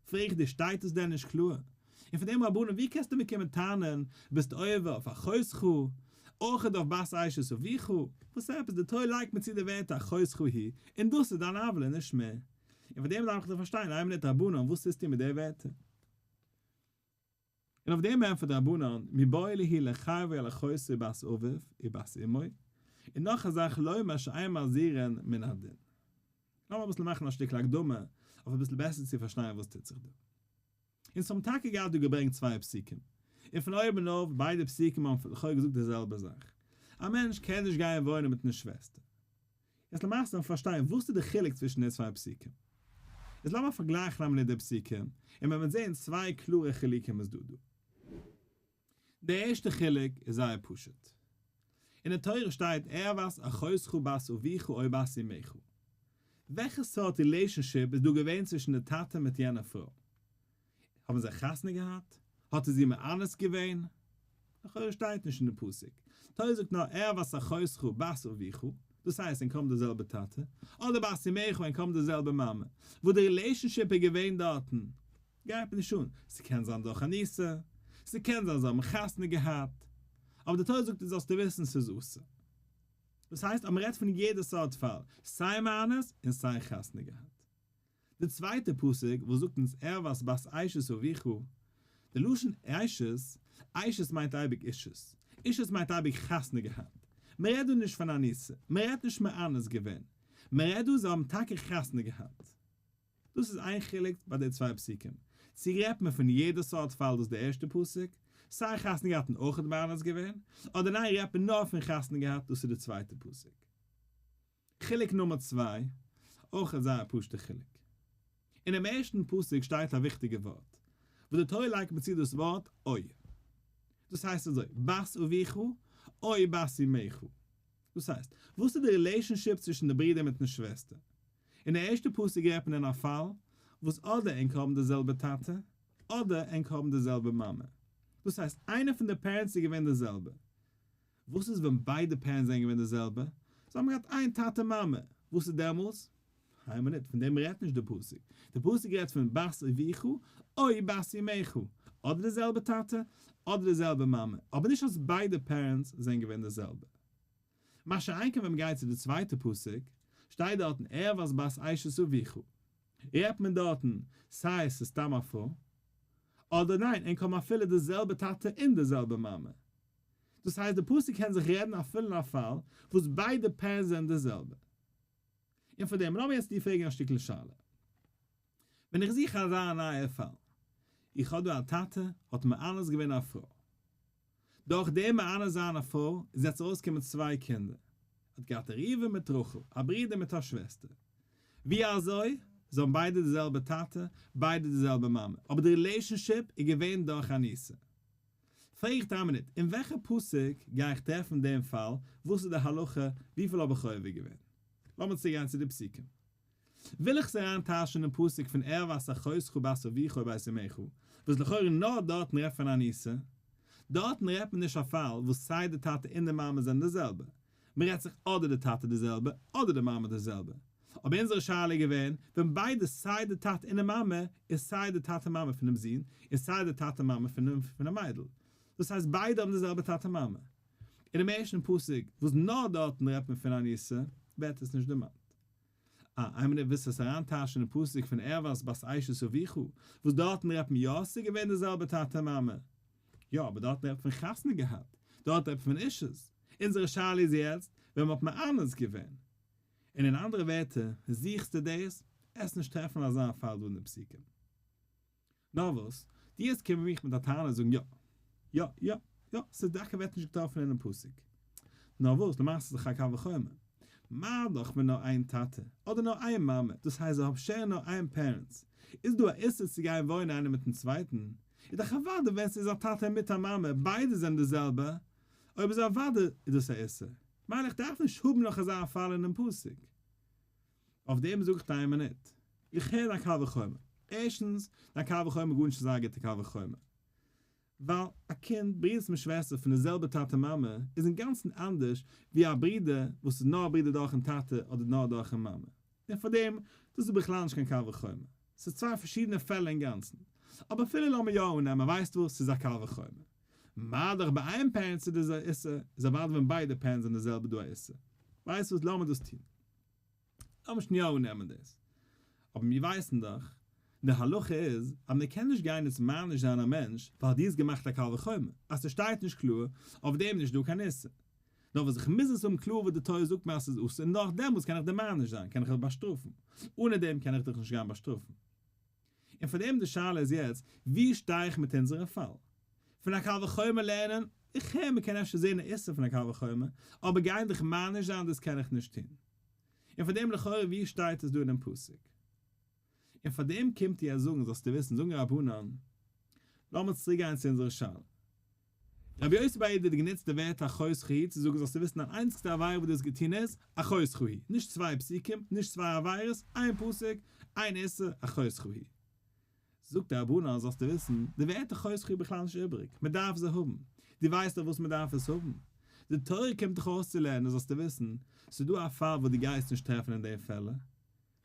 פרעג איך דיר שטייט עס דען נישט קלאר? און פון דעם רבנן ווי קענסטו מיר קומען טענה'ן ביסט עובר אויף אחותך, אויכעט אויף בת אשת אביך, וואס עפעס די תורה לייגט מיר צו די ווערטער אחותך היא, און דאס איז דיין עוולה נישט מער. און פון דעם דארף איך דאך פארשטיין איין מינוט רבנן וואס טוסטו מיט די ווערטער? און אויף דעם ענטפערט רבנן מיבעי להו לחייבו על אחותו בת אביו ובת אמו, און נאך א זאך לומר שאין מזהירין מן הדין. לאמיר אביסל מאכן א שטיקל הקדמה אויף אביסל בעסער צו פארשטיין וואס טוט זיך דא. אונז האבן טאקע געהאט דא געברענגט צוויי פסוקים, און פון אויבן אויף ביידע פסוקים האבן לכאו' געזאגט די זעלבע זאך, א מענטש קען נישט גיין וואוינען מיטן שוועסטער. יעצט למעשה לאמיר פארשטיין וואס איז די חילוק צווישן די צוויי פסוקים. איז לאמיר פארגלייכן א מינוט די פסוקים, און מען וועט זען צוויי קלארע חילוקים איז דא דא. די ערשטע חילוק איז זייער פשוט. אין די תורה שטייט ערות אחותך בת אביך או בת אמך. וועלכע סארט relationship איז דא געווען צווישן די טאטע מיט יענע פרוי? האבן זיי חתונה געהאט? האט ער זי מאנס געווען? לכאורה שטייט נישט אין די פסוק. תורה זאגט נאר ערות אחותך בת אביך, דאס הייסט ענק האבן די זעלבע טאטע, אדער בת אמך ענק האבן די זעלבע מאמע. וואס די relationship איז געווען דארטן גייט מיר נישט אן. ס'קען זיין דורך אניסה, ס'קען זיין זיי האבן חתונה געהאט, אבער די תורה זאגט דו זאלסטו וויסן ס'איז אסור. דאס הייסט אז מ'רעדט פון יעדע סארט פאל, סיי מאנס און סיי חתונה געהאט. די צווייטע פסוק וואס זאגט אונז ערות בת אשת אביך, די לשון אשת, אשת מיינט אייביג אישות, אישות מיינט אייביג חתונה געהאט, מען רעדט דא נישט פון אניסה, מען רעדט נישט מאנס געווען, מען רעדט דא זיי האבן טאקע חתונה געהאט. דאס איז איין חילוק ביי די צוויי פסוקים, צו רעדט מען פון יעדע סארט פאל דאס איז די ערשטע פסוק, סיי חתונה געהאט און אויכעט מאנס געווען, אדער ניין רעדט מען נאר פון חתונה געהאט דאס איז די צווייטע פסוק. חילוק נומער צוויי, אויך א זייער פשוט'ע חילוק. אינעם ערשטן פסוק שטייט א וויכטיגע ווארט, וואס די תורה לייגט מיר צו דאס ווארט או. דאס הייסט אזוי, בת אביך או בת אמך. דאס הייסט, וואס איז די relationship צווישן די ברודער מיטן שוועסטער? אין די ערשטע פסוק רעדט מען אין א פאל וואס אדער ענק האבן די זעלבע טאטע, אדער ענק האבן די זעלבע מאמע. דאס הייסט, איינער פון די parents איז געווען די זעלבע. וואס איז ווען ביידע parents זענען געווען די זעלבע? זיי האבן געהאט איין טאטע מאמע, וואס איז דעמאלס? איין מינוט, פון דעם רעדט נישט די פסוק, די פסוק רעדט פון בת אביך או בת אמך, אדער די זעלבע טאטע אדער די זעלבע מאמע, אבער נישט אז ביידע parents זענען געווען די זעלבע. מה שאין כן ווען מ'גייט צו די צווייטע פסוק, שטייט דארטן ערות בת אשת אביך, רעדט מען דארטן סיי עס איז סתם א פרוי, אדער ניין ענק האבן אפילו די זעלבע טאטע און די זעלבע מאמע. דאס הייסט די פסוק קען זיך רעדן אפילו אין א פאל וואס ביידע parents זענען די זעלבע. און פאר דעם לאמיר יעצט דיר פרעגן א שטיקל שאלה. ווען איך זוך אזא נייע פאל, איך האב דא א טאטע האט מאנס געווען א פרוי. דורך דעם מאנס זיין א פרוי איז יעצט ארויסגעקומען צוויי קינדער. ער האט געהאט ראובן מיט רחל, א ברודער מיט א שוועסטער. ווי אזוי? זיי האבן ביידע די זעלבע טאטע, ביידע די זעלבע מאמע, אבער די relationship איז געווען דורך אניסה. פרעג איך דיין מינוט, אין וועלכע פסוק גיי איך טרעפן דעם פאל, וואס איז די הלכה, וויפיל האב איך עובר געווען? לאמיר צוגיין צו די פסוקים. וויל איך עס אריין טייטשן אינעם פסוק פון ערות אחותך בת אביך או בת אמך, וואס לכאורה נאר דארטן רעדט פון אניסה, דארטן רעדט מען נישט א פאל וואס סיי די טאטע און די מאמע זענען די זעלבע, מען רעדט זיך אדער די טאטע די זעלבע אדער די מאמע די זעלבע. אבער אונזערע שאלה איז געווען ווען ביידע סיי די טאטע און די מאמע איז סיי די טאטע מאמע פונעם זון און סיי די טאטע מאמע פונעם מיידל. דאס הייסט ביידע האבן די זעלבע טאטע מאמע. אינעם ערשטן פסוק וואס נאר דארטן רעדט מען פון אניסה ווערט עס נישט דערמאנט. אה, איין מינוט ווילסט עס אריינטייטשן אין פסוק פון ערות בת אשת אביך וואס דארטן רעדט מען יא ס'איז געווען די זעלבע טאטע מאמע. יא אבער דארטן רעדט מען פון חתונה געהאט, דארט רעדט מען פון אישות. אונזערע שאלה איז יעצט ווען מ'האט מאנס געווען. און אין אנדערע ווערטער, זוכסטו דאס? עסט נישט טרעפן אזא פאל דא אין די פסוקים. נאר וואס, דו יעצט קומען מיך מיט א טענה זאגן יא, יא, יא, יא, ס'איז טאקע ווערט נישט געטראפן אינעם פסוק. נאר וואס, למעשה איז דאך א קל וחומר. מה דאך ווען נאר איין טאטע, אדער נאר איין מאמע, דאס הייסט זיי האב share ן נאר איין parents, איז דא א איסור צו גיין וואוינען איינער מיטן צווייטן, איז דאך אוודאי ווען ס'איז א טאטע מיט א מאמע ביידע זענען די זעלבע, אויב איז אוודאי איז דאס א איסור, מילא איך דארף נישט האבן נאך אזא פאל אינעם פסוק. אויף דעם זאג איך דיר איין מינוט, איך הער דיין קל וחומר. ערשטנס, דיין קל וחומר איז גארנישט אזא גוטע קל וחומר. ווייל א קינד, ברודערס מיט שוועסטער פון די זעלבע טאטע מאמע, איז אינגאנצן אנדערש ווי א ברודער וואס איז נאר א ברודער דורכן טאטע אדער נאר דורכן מאמע. און פארדעם, דאס איז בכלל נישט קיין קל וחומר. ס'איז צוויי פארשידענע פעלער אינגאנצן. אבער אפילו לאמיר יא אננעמען, ווייסט וואס, ס'איז א קל וחומר. מה דאך ביי איין parent איז דא א איסור, איז אוודאי ווען ביידע parents זענען די זעלבע דא א איסור. ווייסט וואס, לאמיר דאס טון. לאמיר שוין יא אננעמען דאס. אבער מיר ווייסן דאך, די הלכה איז אז מען קען נישט גיין יעצט מעניש זיין א מענטש ווייל דו האסט געמאכט א קל וחומר, אז ס'שטייט נישט קלאר, אויף דעם נישט דא קיין איסור. נאר וואס איך מוז עס האבן קלאר וואס די תורה זאגט מיר אז ס'איז אסור און נאך דעמאלטס קען איך דיר מעניש זיין, קען איך דיך באשטראפן. אנע דעם קען איך דיך נישט גיין באשטראפן. און פאר דעם די שאלה איז יעצט, ווי שטיי איך מיט אונזערע פאל? פון א קל וחומר לערנען? איך הער מ'קען אפשר זעהן א איסור פון א קל וחומר, אבער גיין דיך מעניש זיין דאס קען איך נישט טון. און פאר דעם לכאורה ווי שטייט עס דא אינעם פסוק? און פאר דעם קומט איר זאגן זאלסטו וויסן זאגן רבנן, לאמיר צוריק גיין צו אונזערע שאלה. רבי יוסי בר יהודה האט גענוצט די ווערטער אחותך היא צו זאגן זאלסטו וויסן דיין איינציגסטע עבירה וואס דו האסט געטון איז אחותך היא, נישט צוויי פסוקים, נישט צוויי עבירות, איין פסוק, איין איסור, אחותך היא. זאגט די רבנן זאלסטו וויסן, די ווערטער אחותך היא בכלל נישט איבעריג, מען דארף זיי האבן. דו ווייסט אויף וואס מען דארף עס האבן? די תורה קומט דיך אויסצולערנען זאלסטו וויסן, ס'איז דא א פאל וואס דו גייסט נישט טרעפן אין די פעלער.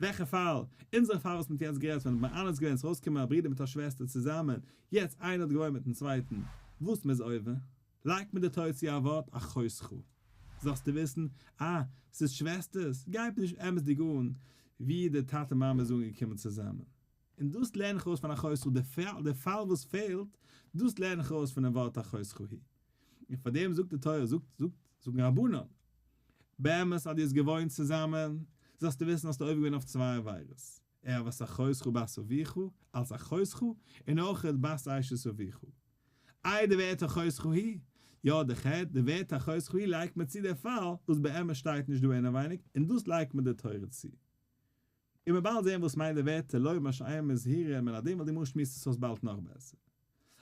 וועלכע פאל? אונזערע פאל וואס מ'האט יעצט גערעדט ווען האט מאנס געווען ס'איז ארויסגעקומען א ברודער מיט א שוועסטער צוזאמען, יעצט איינער האט געוואוינט מיטן צווייטן, וואס מ'איז עובר, לייגט מען די תורה צו א ווארט אחותך, זאלסטו וויסן, אה, ס'איז שוועסטערס, גייט מיר נישט אמת'דיג אן ווי די טאטע מאמע איז אנגעקומען צוזאמען. און דאס לערן איך ארויס פון אחותך, די פאל וואס פעלט, דאס לערן איך ארויס פונעם ווארט אחותך היא. און פאר דעם זאגט די תורה, זאגט, זאגט, זאגן רבנן, באמת אז דו האסט געוואוינט צוזאמען, זאלסטו וויסן האסטו עובר געווען אויף צוויי עבירות, ערות אחותך בת אביך, אלס אחותך, און אויך בת אשת אביך. איי די ווערטער אחותך היא? יא די חטא, די ווערטער אחותך היא לייגט מען צו די פאל וואס באמת שטייט נישט דא אינעווייניג, און דאס לייגט מען די תורה צו. און מיר באלד זעהן וואס מיינט די ווערטער לומר שאין מזהירין מן הדין ווייל די גמרא שמועסט עס אויס באלד נאך בעסער.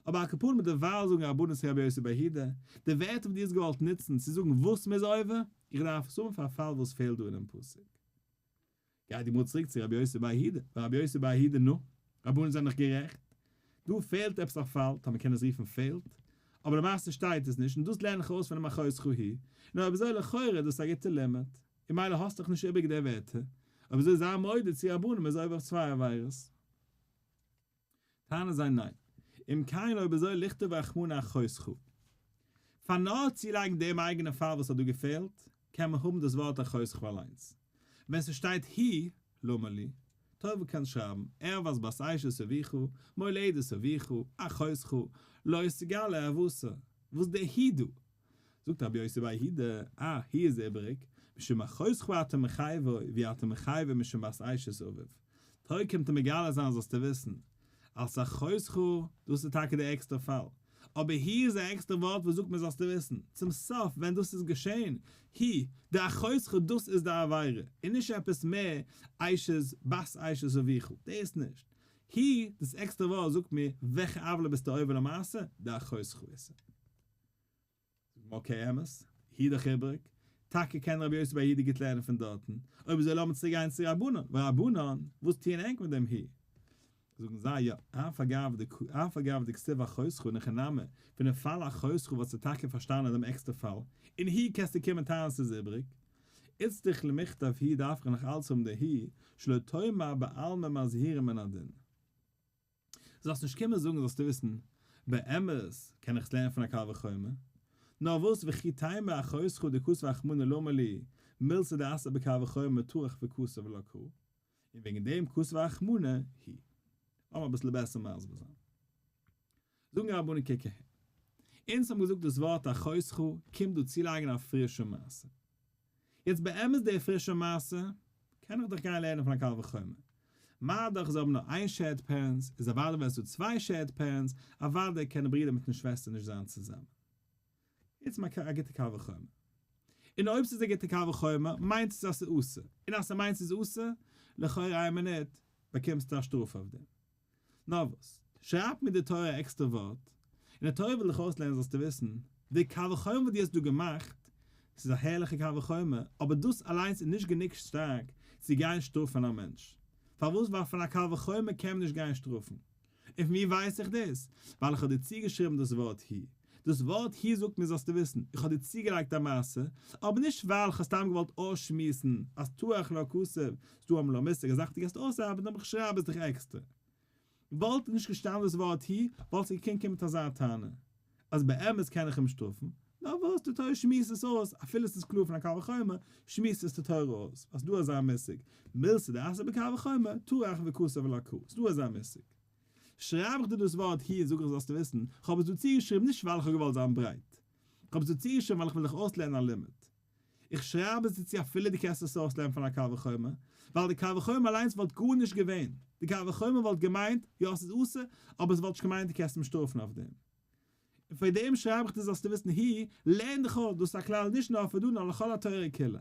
אבער על כל פנים דערווייל זאגן רבנן צו רבי יוסי בר יהודה, די ווערטער וואס דו האסט געוואלט נוצן צו זאגן וואס מ'איז עובר, איך דארף עס האבן פאר א פאל וואס פעלט דא אינעם פסוק. גייט די גמרא צוריק צו רבי יוסי בר יהודה, ורבי יוסי בר יהודה נו, רבנן זענען דאך גערעכט, דא פעלט עפעס א פאל, טאמער קען עס רופן פעלט, אבער למעשה שטייט עס נישט, און דאס לערן איך ארויס פונעם אחותך היא, נו אויב אזוי לכאורה איז דאס א גוטע לימוד. און מילא האסט דאך נישט איבעריג די ווערטער, אויב אזוי זיי מודה צו רבנן מ'איז עובר אויף צוויי עבירות. טענה'ן זיי ניין. אם כן אויב אזוי לכתוב רחמנא אחותך. פאר נאר צולייגן דעם אייגענעם פאל וואס האט דא געפעלט, קען מען האבן דאס ווארט אחותך אליינס. ווען ס'שטייט היא, למה לי? טוב קענסט שרייבן, ערות בת אשת אביך, מולדת אביך, אחותך, לא תגלה ערוותה. וואס דער היא דא? זאגט רבי יוסי בר יהודה, אה, היא איז איבעריג, משום אחותך אתה מחייבו, ואי אתה מחייבו משום בת אשת אביו. תורה קומט אים מגלה זיין זאלסטו וויסן, אלס אחותך, דאס איז טאקע די ערגסטע פאל, אבער היא איז א עקסטערע ווארט וואס זאגט מיר זאלסטו וויסן, צום סוף ווען דאס איז געשען, היא, די אחותך דאס איז די עבירה, און נישט עפעס מער אשת בת אשת אביך, דאס נישט. היא, דאס עקסטערע ווארט זאגט מיר וועלכע עוולה ביסטו עובר למעשה, די אחותך איז. אקעי אמת, היא דאך איבריג, טאקע קען רבי יוסי בר יהודה גוט לערנען פון דארטן, אויב אזוי לאמיר צוריק גיין צו רבנן, ורבנן, וואס טוען ענק מיט דעם היא? זאגן זיי יא, אף אגב אף אגב דכתיב אחותך אין הכי נמי, פונעם פאל אחותך וואלסטו טאקע פארשטאנען דעם עקסטער פאל, און היא קענסטו קומען טענה'ן ס'איז איבריג. איצטריך למכתב היא דארף איך נאך אלץ האבן די היא, שלא תאמר בעלמא מזהירין מן הדין. זאלסט נישט קומען זאגן זאלסטו וויסן, באמת קען איך עס לערנען פון א קל וחומר, נאר וואס וכי תימא אחותך דכתב רחמנא למה לי, מילתא דאתא בקל וחומר טרח וכתב לה קרא, און וועגן דעם כתב רחמנא היא. לאמיר אביסל בעסער מסביר זיין. זאגן רבנן קוק אהער. אונז האבן געזאגט דאס ווארט אחותך קומט דא צולייגן א פרישע מעשה. יעצט באמת די פרישע מעשה קען איך דאך גיין לערנען פון א קל וחומר. מה דאך זיי האבן נאר איין shared parents איז אוודאי ווען עס איז דא צוויי shared parents אוודאי קענען ברודער מיטן שוועסטער נישט זיין צוזאמען. יעצט מאך א גוטע קל וחומר. און אויב ס'איז א גוטע קל וחומר מיינט עס אז ס'איז אסור. און אז ס'מיינט ס'איז אסור, לכאורה איין מינוט, באקומסטו א שטראף אויף דעם. נאר וואס? שרייבט מיר די תורה א עקסטער ווארט, און די תורה וויל דיך אויסלערנען זאלסטו וויסן, די קל וחומר וואס דו האסט דא געמאכט, ס'איז א הערליכע קל וחומר, אבער דאס אליינס איז נישט גענוג שטארק צו גיין שטראפן א מענטש. פארוואס? ווייל פון א קל וחומר קען מען נישט גיין שטראפן. און פון ווי ווייס איך דאס? ווייל איך האב דיר צוגעשריבן דאס ווארט הוא. דאס ווארט הוא זאגט מיר זאלסטו וויסן, איך האב דיר צוגעלייגט א מעשה, אבער נישט ווייל איך האב סתם געוואלט אויסשמועסן אז טרח לא כתוב, ס'דא אמאל א מושג א זאך וואס דו גייסט אויסארבעטן אבער איך שרייב עס דיך עקסטער. וואלט נישט געשטאנען דאס ווארט הוא, וואלסטו געקענט קומען מיט אזא טענה אז באמת קען איך אים שטראפן, נאר וואס די תורה שמועסט עס אויס, אפילו עס איז קלאר פון א קל וחומר, שמועסט עס די תורה אויס, אז ס'דא אזא מושג, מילתא דאתא בקל וחומר, טרח וכתב לה קרא, ס'דא אזא מושג. שרייב איך דיר דאס ווארט הוא און זאג איך זאלסטו וויסן, כ'האב עס דא צוגעשריבן נישט ווייל איך האב געוואלט זיין ברייט, כ'האב עס דא צוגעשריבן ווייל איך וויל דיך אויסלערנען א לימוד. איך שרייב עס דיר צו אפילו דו קענסט עס אויסלערנען פון א קל וחומר, ווייל די קל וחומר אליינס וואלט גארנישט געווען, די קל וחומר וואלט געמיינט, יא ס'איז אסור, אבער עס וואלט נישט געמיינט דו קענסט אים שטראפן אויף דעם. און פאר דעם שרייב איך דיר זאלסטו וויסן הוא, לערן דיך אויס, דאס איז א כלל נישט נאר פאר דא נאר לכל התורה כולה.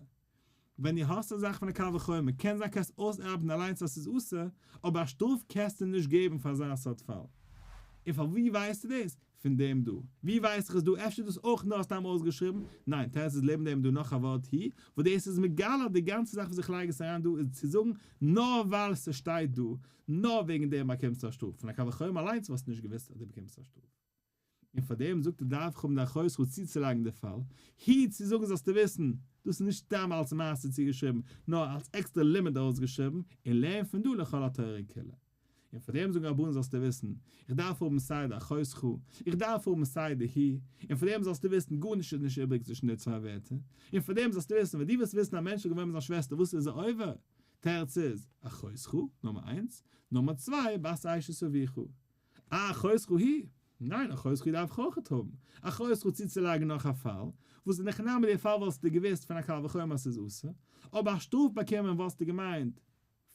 ווען דו האסט א זאך פון א קל וחומר, קען זיין קענסט אויסארבעטן אליינס אז ס'איז אסור, אבער א שטראף קענסטו נישט געבן פאר אזא סארט פאל. און פאר ווי ווייסטו דאס? פון דעם דא. ווי ווייס איך עס דא? אפשר איז דאס אויך נאר סתם אויסגעשריבן? ניין, תירוץ איז לעבן דעם דא נאך א ווארט הוא, וואס דאס איז מגלה אז די גאנצע זאך וואס איך לייג עס אריין דא איז צו זאגן נאר ווייל ס'שטייט דא, נאר וועגן דעם באקומסטו א שטראף. פון א קל וחומר אליינס וואלסטו נישט געוואוסט אז דו באקומסט א שטראף. און פאר דעם זאגט ער דארף איך האבן די אחותך צוצולייגן די פאל, הוא צו זאגן זאלסטו וויסן, דאס איז נישט סתם אלס מעשה צוגעשריבן, נאר אלס עקסטערע לימוד ארויסגעשריבן, און לערן פון דא לכל התורה כולה. און פאר דעם זאגן רבנן זאלסטו וויסן, איך דארף האבן סיי די אחותך, איך דארף האבן סיי די הוא, און פאר דעם זאלסטו וויסן, גארנישט איז נישט איבריג צווישן די צוויי ווערטער, און פאר דעם זאלסטו וויסן, ווען דו וועסט וויסן א מענטש האט געוואוינט מיט זיין שוועסטער וואס איז ער עובר? תירוץ איז, אחותך, נומער איינס, נומער צוויי, בת אשת אביך. אה, אחותך היא? ניין, אחותך היא דארף איך אויכעט האבן. אחותך צוצולייגן נאך א פאל, וואס אין הכי נמי די פאל וואלסטו געוואוסט פון א קל וחומר אז ס'איז אסור, אבער א שטראף באקומען וואלסטו געמיינט,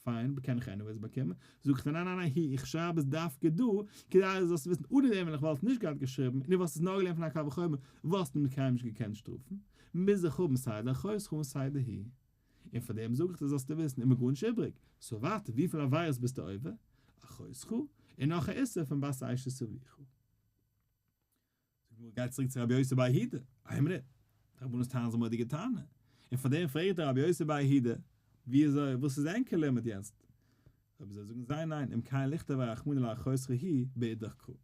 פיין, קען איך anyways באקומען, זאג איך דיר ניין ניין ניין הוא, איך שרייב עס דווקא דא, כדי אז דו זאלסט וויסן אנע דעם ווען איך וואלט נישט געהאט געשריבן, און דו וואלסט עס נאר געלערנט פון א קל וחומר, וואלסטו מיר קיינמאל נישט געקענט שטראפן, מוז איך האבן סיי די אחותך און סיי די הוא. און פאר דעם זאג איך דיר זאלסטו וויסן איז מיר גארנישט איבריג, so ווייטער וויפיל עבירות ביסטו עובר? אחותך, און נאך א איסור פון בת אשת אביך. די גמרא גייט צוריק צו רבי יוסי בר יהודה, איין מינוט, די רבנות טענה'ן זיי מורא'דיגע טענה, און פאר דעם פרעגט דער רבי יוסי בר יהודה, ווי אזוי, וואס איז ענקער לימוד יעצט? אויב אזוי זאגן זיי ניין, אם כן לכתוב רחמנא לאחותך הוא באידך קרא.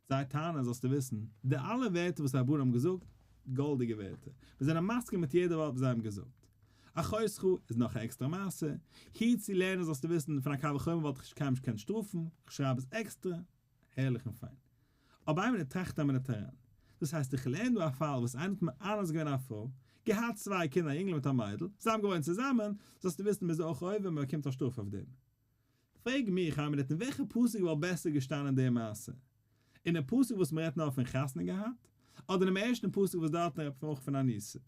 זיי טענה'ן זאלסטו וויסן, די אלע ווערטער וואס רבנן האבן געזאגט, גאלדיגע ווערטער, מיר זענען מסכים מיט יעדע ווארט וואס זיי האבן געזאגט. אחותך איז נאך א עקסטערע מעשה, הוא צו לערנען זאלסטו וויסן, פון א קל וחומר וואלט איך קיינמאל נישט געקענט שטראפן, איך שרייב עס עקסטער, הערליך און פיין. אבער איין מינוט, טראכט א מינוט אריין. דאס הייסט איך לערן דא א פאל וואס איינער האט מאנס געווען א פרוי, געהאט צוויי קינדער א יונגל מיט א מיידל, זיי האבן געוואוינט צוזאמען, זאלסטו וויסן מ'איז אויך עובר און מ'באקומט א שטראף אויף דעם. פרעג מיך איין מינוט אין וועלכע פסוק וואלט בעסער געשטאנען די מעשה? אינעם פסוק וואס מ'רעדט נאר פון חתונה געהאט? אדער אינעם ערשטן פסוק וואס דארטן רעדט מען אויך פון אנוסה?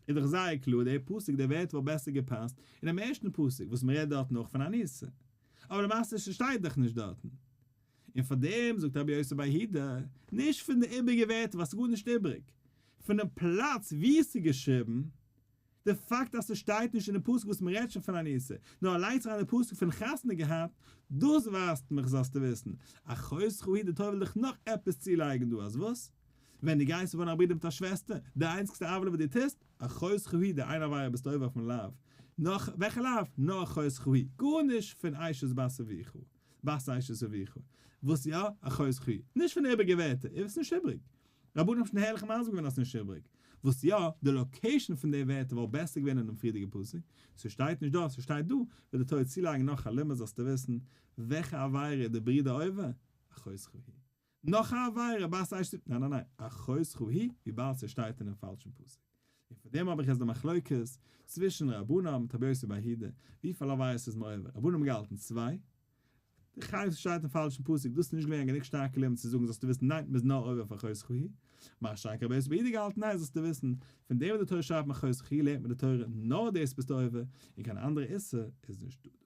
איז דאך זייער קלאר דער פסוק דער ווערטער וואלט בעסער געפאסט אינעם ערשטן פסוק וואס מ'רעדט דארטן אויך פון אנוסה. אבער למעשה ס'שטייט דאך נישט דארטן. און פאר דעם זאגט רבי יוסי בר יהודה, נישט פון די איבריגע ווערטער ווייל ס'איז גארנישט איבריג, פונעם פלאץ וואו ס'איז געשריבן, די פאקט אז ס'שטייט נישט אינעם פסוק וואס מ'רעדט שוין פון אנוסה, נאר לייגט זיך אריין די פסוק פון חתונה געהאט, דאס ווייזט מיך זאלסטו וויסן, אחותך היא די תורה וויל דיך נאך עפעס צולייגן דא אז וואס? ווען דו גייסט וואוינען א ברודער מיט א שוועסטער, די איינציגסטע עוולה וואס דו טוסט, אחותך היא די איין עבירה ביסטו עובר אויפן לאו, נאך וועלכע לאו? נאר אחותך היא, גארנישט פון אשת בת אביך, בת אשת אביך, וואס יא? אחותך היא, נישט פון די איבריגע ווערטער, איז עס נישט איבריג, רבנן האבן שוין הערליך מסביר געווען אז ס'נישט איבריג. וואס יא, די location פון די ווערטער וואלט בעסער געווען אינעם פריערדיגע פסוק, ס'שטייט נישט דא, ס'שטייט דא, וועט די תורה צולייגן נאך א לימוד זאלסטו וויסן וועלכע עבירה איז די ברודער עובר, אחותך היא. נאך א עבירה, בת אשת, ניין ניין ניין, אחותך היא, וויבאלד ס'שטייט אינעם פאלשן פסוק. און פאר דעם האב איך יעצט די מחלוקת צווישן רבנן מיט רבי יוסי בר יהודה, וויפיל עבירות איז מען עובר, רבנן האבן געהאלטן צוויי. די חייב שטייט אין פאלשן פסוק, דאס איז נישט געווען א גענוג שטארקע לימוד צו זאגן זאלסטו וויסן ניין מ'איז נאר עובר אויף אחותך היא, מה שאין כן רבי יוסי בר יהודה געהאלטן ניין זאלסטו וויסן, פון דעם וואס די תורה שרייבט מאחותך היא לערנט מען די תורה נאר דאס ביסטו עובר און קיין אנדערע איסור איז נישט דא.